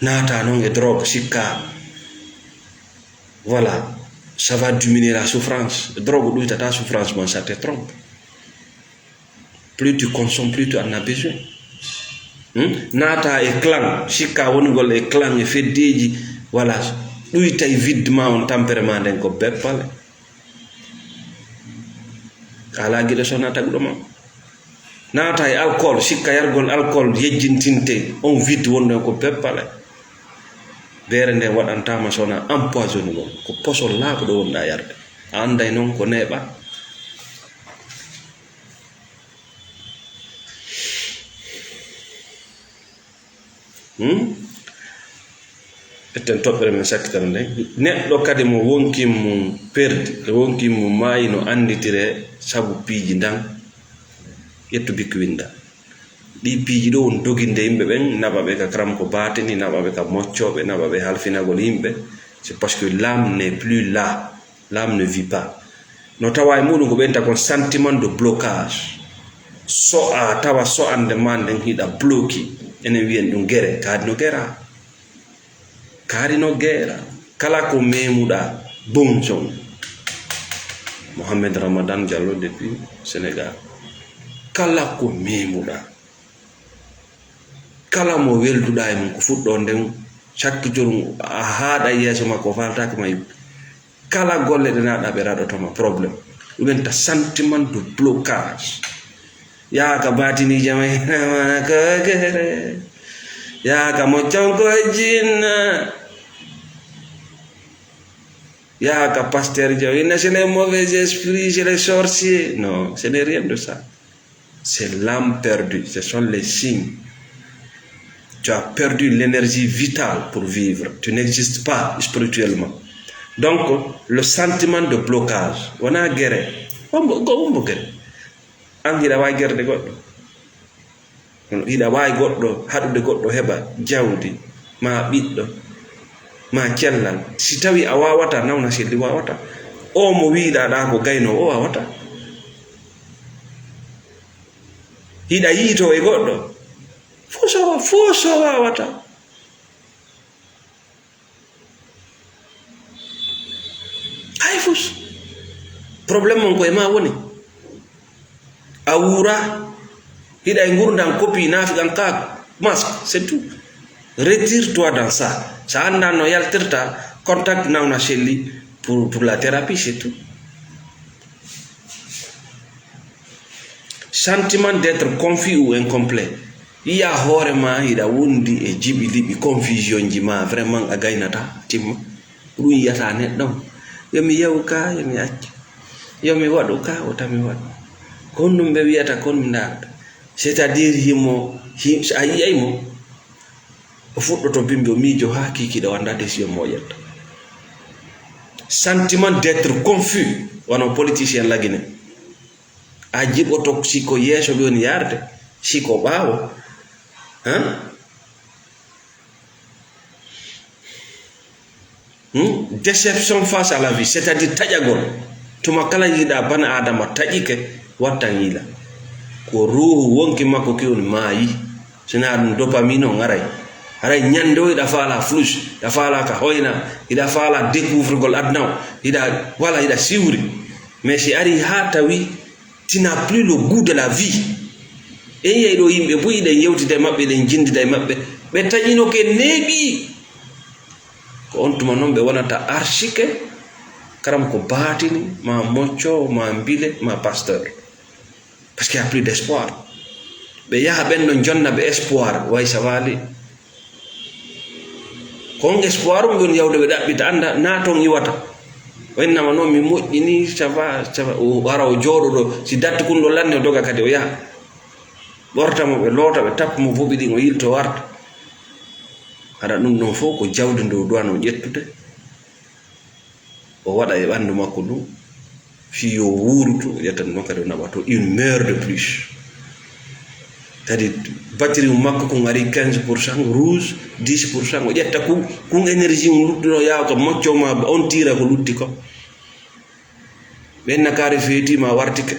Naata non e drogue, sikka. Voilà, ça va diminuer la souffrance. Drogue ɗuytata souffrance, man, ça te trompe. Plus tu consommes, plus tu en as besoin. Hmm? Naata e clan, sikka wonugol e clan e feddeji, voilà, ɗuytay vide ma on, tampere ma nden ko beppale. Ala giɗo sona taguɗo ma. Naata e alcool, sikka yargol alcool yejjintinte on vide wonɗo en ko beppale. Beere nden waɗantama sona empoisonnement, ko poison laaɓuɗo wonɗa yarde. A anday non ko neeɓa. Hmm? Etten toɓɓere men sakkitana nden. Neɗɗo kadi mo wonkin mum perdi, e wonkin mum maayi no annditire sabu piiji ndan. Ƴettu bikki winnda. Ɗi piiji ɗo woni doginde yimɓe ɓen, naɓa ɓe ka karam ko baatini, naɓa ɓe ka moccooɓe, naɓa ɓe halfinagol yimɓe. C'est parce que l'âme n'est plus là. L'âme ne vit pas. No tawa e muɗum ko ɓeyta kon sentiment de blocage. So a tawa so ande ma nden hiɗa bloki. Enen wiyen ɗum gere, kaadi no gera. Kaari no geera. Kala ko memuɗa, bonjon. Mohamed Ramadan Diallo depuis Sénégal. Kala ko memuɗa. Kala mo welduɗa e mum ko fuɗɗo nden, sakkitor a haaɗa yeeso makko, faltaki ma yimɓe. Kala golle ɗe naɗa ɓe raɗotoma problème. Ɗumen ta sentiment de blocage. Yaaka batini jama ina mana ko gere. Yaaka mo conko jinna. Yaaka pasteur jo ina c'est les mauvais esprits, c'est les sorciers. Non, ce n'est rien de ça. C'est l'âme perdue, ce sont les signes. Tu as perdu l'énergie vitale pour vivre. Tu n'existes pas spirituellement. Donc, le sentiment de blocage, on a guéri. On peut guérir. An hiɗa waawi gerde goɗɗo. Hiɗa waawi goɗɗo, haɗude goɗɗo heɓa jawdi, ma ɓiɗɗo, ma cellal. Si tawi a waawata, nawna selli waawata. O mo wiiɗaɗa ko gayno, o waawata. Hiɗa yiito e goɗɗo. Fo so, fo so waawata. Hay fus. Problème mon ko e ma woni. A wuura, hiɗa e ngurndan copie naafiqan ka masque, c'est tout. Retire-toi dans ça. Sa anndan no yaltirta, contact Nawna Shelly pour, pour la thérapie, c'est tout. Sentiment d'être confus ou incomplet. Yiya hoore ma hiɗa wondi e jiɓi liɓi confusion ji ma, vraiment a gaynata, timma. Ko ɗum yiyata neɗɗo on. Yo mi yahu ka, yo mi acca. Yo mi waɗu ka, wota mi waɗu. Ko honɗum ɓe wiyata kon mi ndaarata. C'est-à-dire himo, hi-, a yiyay mo. O fuɗɗoto bimbi, o miijo haa kiikiiɗe o annda décision mo o ƴetta. Sentiment d'être confus, wano politicien lagine. A jiɓoto si ko yeeso ɓe woni yaarde, si ko ɓaawo. Hein? Hmm? Déception face à la vie, c'est-à-dire taƴagol. Tuma kala yiɗa bana Adama taƴike, wattan yiila. Ko ruuhu wonki makko ki woni maayi. Sina ɗum dopamine on aray. Aray ñande o hiɗa faala flux, hiɗa faala ka hoyna, hiɗa faala découvrugol aduna o, hiɗa wala hiɗa siwri. Mais si ari haa tawi, tu n'as plus le goût de la vie. En yiyay ɗo yimɓe buy, ɗen yewtida e maɓɓe, ɗen jindida e maɓɓe. Ɓe taƴinoke neeɓi. Ko on tuma noon ɓe wonata archike, karam ko baatini, ma mocco, ma mbile, ma pasteur. Parce qu'il y a plus d'espoir. Ɓe yaha ɓen ɗon jonna ɓe espoir, way sa waali. Ko on espoir um ɗon yawde ɓe ɗaɓɓita, annda, na toon iwata. O innama noon mi moƴƴini, ça va, ça va. O ara o jooɗo ɗo, si datti kun ɗo lande, o doga kadi o yaha. Ɓorta mo, ɓe loota, ɓe tappa mo, boɓi ɗin, o yilto warta. Haɗa ɗum ɗon fof ko jawdi ndu duwano ƴettude. O waɗa e ɓanndu makko ndu, fii yo wuuru tun, o ƴetta ɗum ɗon kadi o naɓa to une heure de plus. Kadi batterie makko kon ari quinze pour cent, rouge dix pour cent, o ƴetta kun, kun énergie mum luttuɗo yaawa ka mocco ma on tiira ko lutti ko. Ɓen nakaari feetii ma wartike.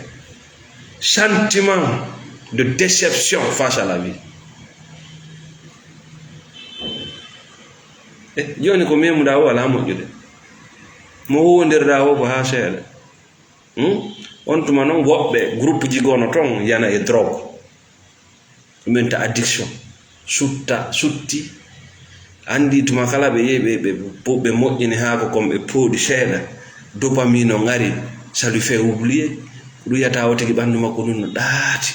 Sentiment de déception face à la vie. Eh, jooni ko memuɗaa o alaa moƴƴude. Mo huwondirɗaa o ko haa seeɗa. Hmm? On tuma noon woɓɓe groupe ji gono toon yana e drogue. Ɗum wiyata addiction. Sutta, sutti. Anndi tuma kala ɓe yehi ɓe, ɓe, ɓe moƴƴini haako kon ɓe pooɗi seeɗa. Dopamine o ngari, ça lui fait oublier. Ko ɗum wiyata o tigi ɓanndu makko ndun no ɗaati.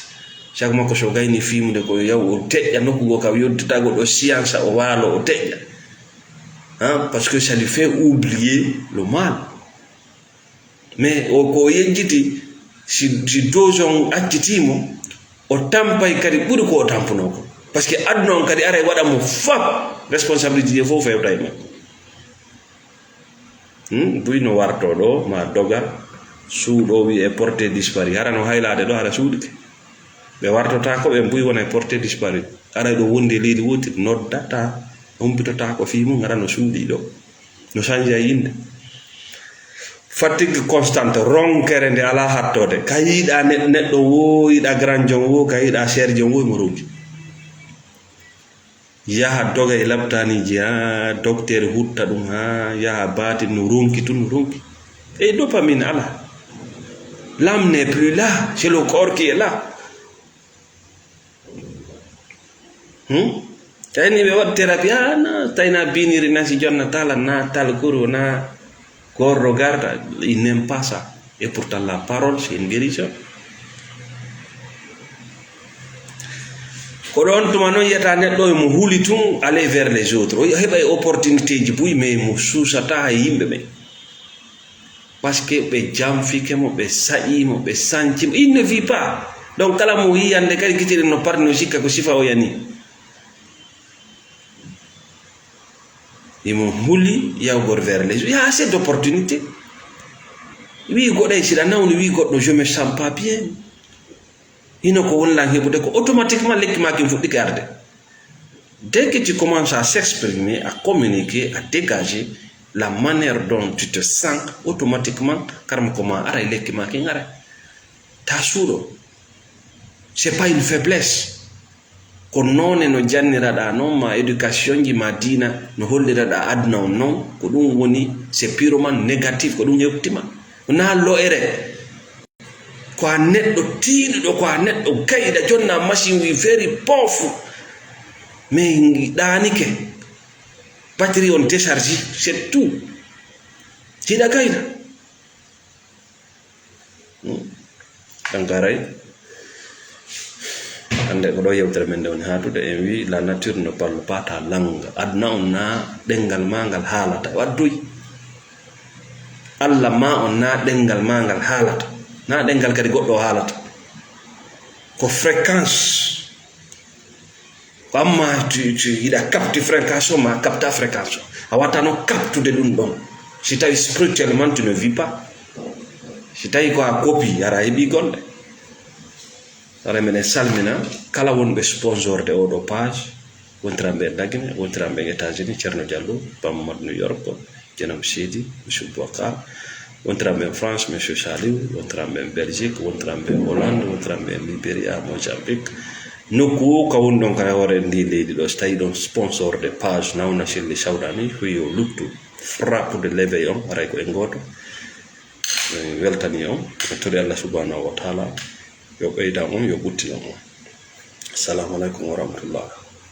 Sago makko so gayni fiimude ko yo yahu o teƴƴa nokku goo ka yoddatagol o siyansa o waalo o teƴƴa. Hein, parce que ça lui fait oublier le mal. Mais o, ko o yejjiti, si, si dose on accitii mo, o tampay kadi ɓuri ko o tampunoo ko. Parce que aduna on kadi aray waɗa mo fap, responsabilité ji fof fewta e makko. Hmm? Buy no wartoo ɗo, ma doga, suuɗo wi'e porté disparu. Hara no haylaade ɗo, hara suuɗike. Ɓe wartotaako, ɓe mbuy wona e porté disparu. Aray ɗo wondi e leydi wootiri, noddata, humpitotaako fii mum, hara no suuɗii ɗo. No sanja yimɓe. Fatigue constante, ronkere nde alaa hattoode. Ka yiɗa ne-, neɗɗo woo, yiɗa grand jon woo, ka yiɗa serjon woo, mo ronki. Yaha doga e laptaniiji, haa docteur hutta ɗum, haa yaha baatin no ronki tun, no ronki. Et dopamine alaa. L'âme n'est plus là, c'est le corps qui est là. Hmm? Tawi ni ɓe waɗi thérapie, ah, na, tawi na biniri na si jonna tala, na talkuru, na gorɗo garta, il n'aime pas ça. Et pourtant, la parole, c'est une guérison. Ko ɗon tuma noon yiyata neɗɗo e mo huli tun, aller vers les autres. O heɓa e opportunité ji buy, mais mo suusata e yimɓe ɓen. Parce que ɓe janfike mo, ɓe sa'i mo, ɓe sanci mo. Il ne vit pas. Donc, kala mo yiyande kadi gite ɗen no parni, no sikka ko sifa o yani. Imo huli yawgol vers les autres. Il y a assez d'opportunités. Wi goɗɗo e siɗa nawni, wi goɗɗo, je me sens pas bien. Hino ko woni lan heɓude ko automatiquement lekki ma kin fuɗɗike arde. Dès que tu commences à s'exprimer, à communiquer, à dégager la manière dont tu te sens, automatiquement, karma ko ma ara e lekki ma kin ara. Ta suuɗo. C'est pas une faiblesse. Ko noone no janniraɗaa noon, ma éducation ji, ma diina no holliraɗaa aduna on noon, ko ɗum woni, c'est purement négatif, ko ɗum hewtima. Wonaa lo'ere. Ko a neɗɗo tiiɗuɗo, ko a neɗɗo gayɗa, jonna machine wi very powerful. Mais ɗaanike. Batterie on décharge, c'est tout. Hiɗa gayna. Hmm. Ɗan garay. Hannde ko ɗo yewtere men nde woni haadude, en wi la nature ne parle pas ta langue. Aduna on na ɗenngal ma ngal haalata. Wadduy. Allah ma on na ɗenngal ma ngal haalata. Na ɗenngal kadi goɗɗo o haalata. Ko fréquence. Ko amma tu, tu, hiɗa capte fréquence o ma capta fréquence o. A wattano captude ɗum ɗon. Si tawi spirituellement tu ne vis pas. Si tawi ko a copie, ara heɓi golle. Ara meɗen salmina kala wonɓe sponsor de oɗo page. Wontiranɓe en Lagine, wontiranɓe en États-Unis, Ceerno Diallo, Bammat New York, Jenam Seydi, Monsieur Boubacar, wontiranɓe en France, Monsieur Saliou, wontiranɓe en Belgique, wontiranɓe en Hollande, wontiranɓe en Liberia, Mozambique. Nokku o ka woni ɗon kala hoore ndi leydi ɗo, so tawi ɗon sponsor de page Nawna Selle Sawdani, ko yo luttu frappe de l'éveil on, haray ko en gooto. En weltani on, en tori Allah subhanahu wa taala, yo ɓeydan on, yo ɓuttinan on. Assalamu aleykum wa rahmatullah.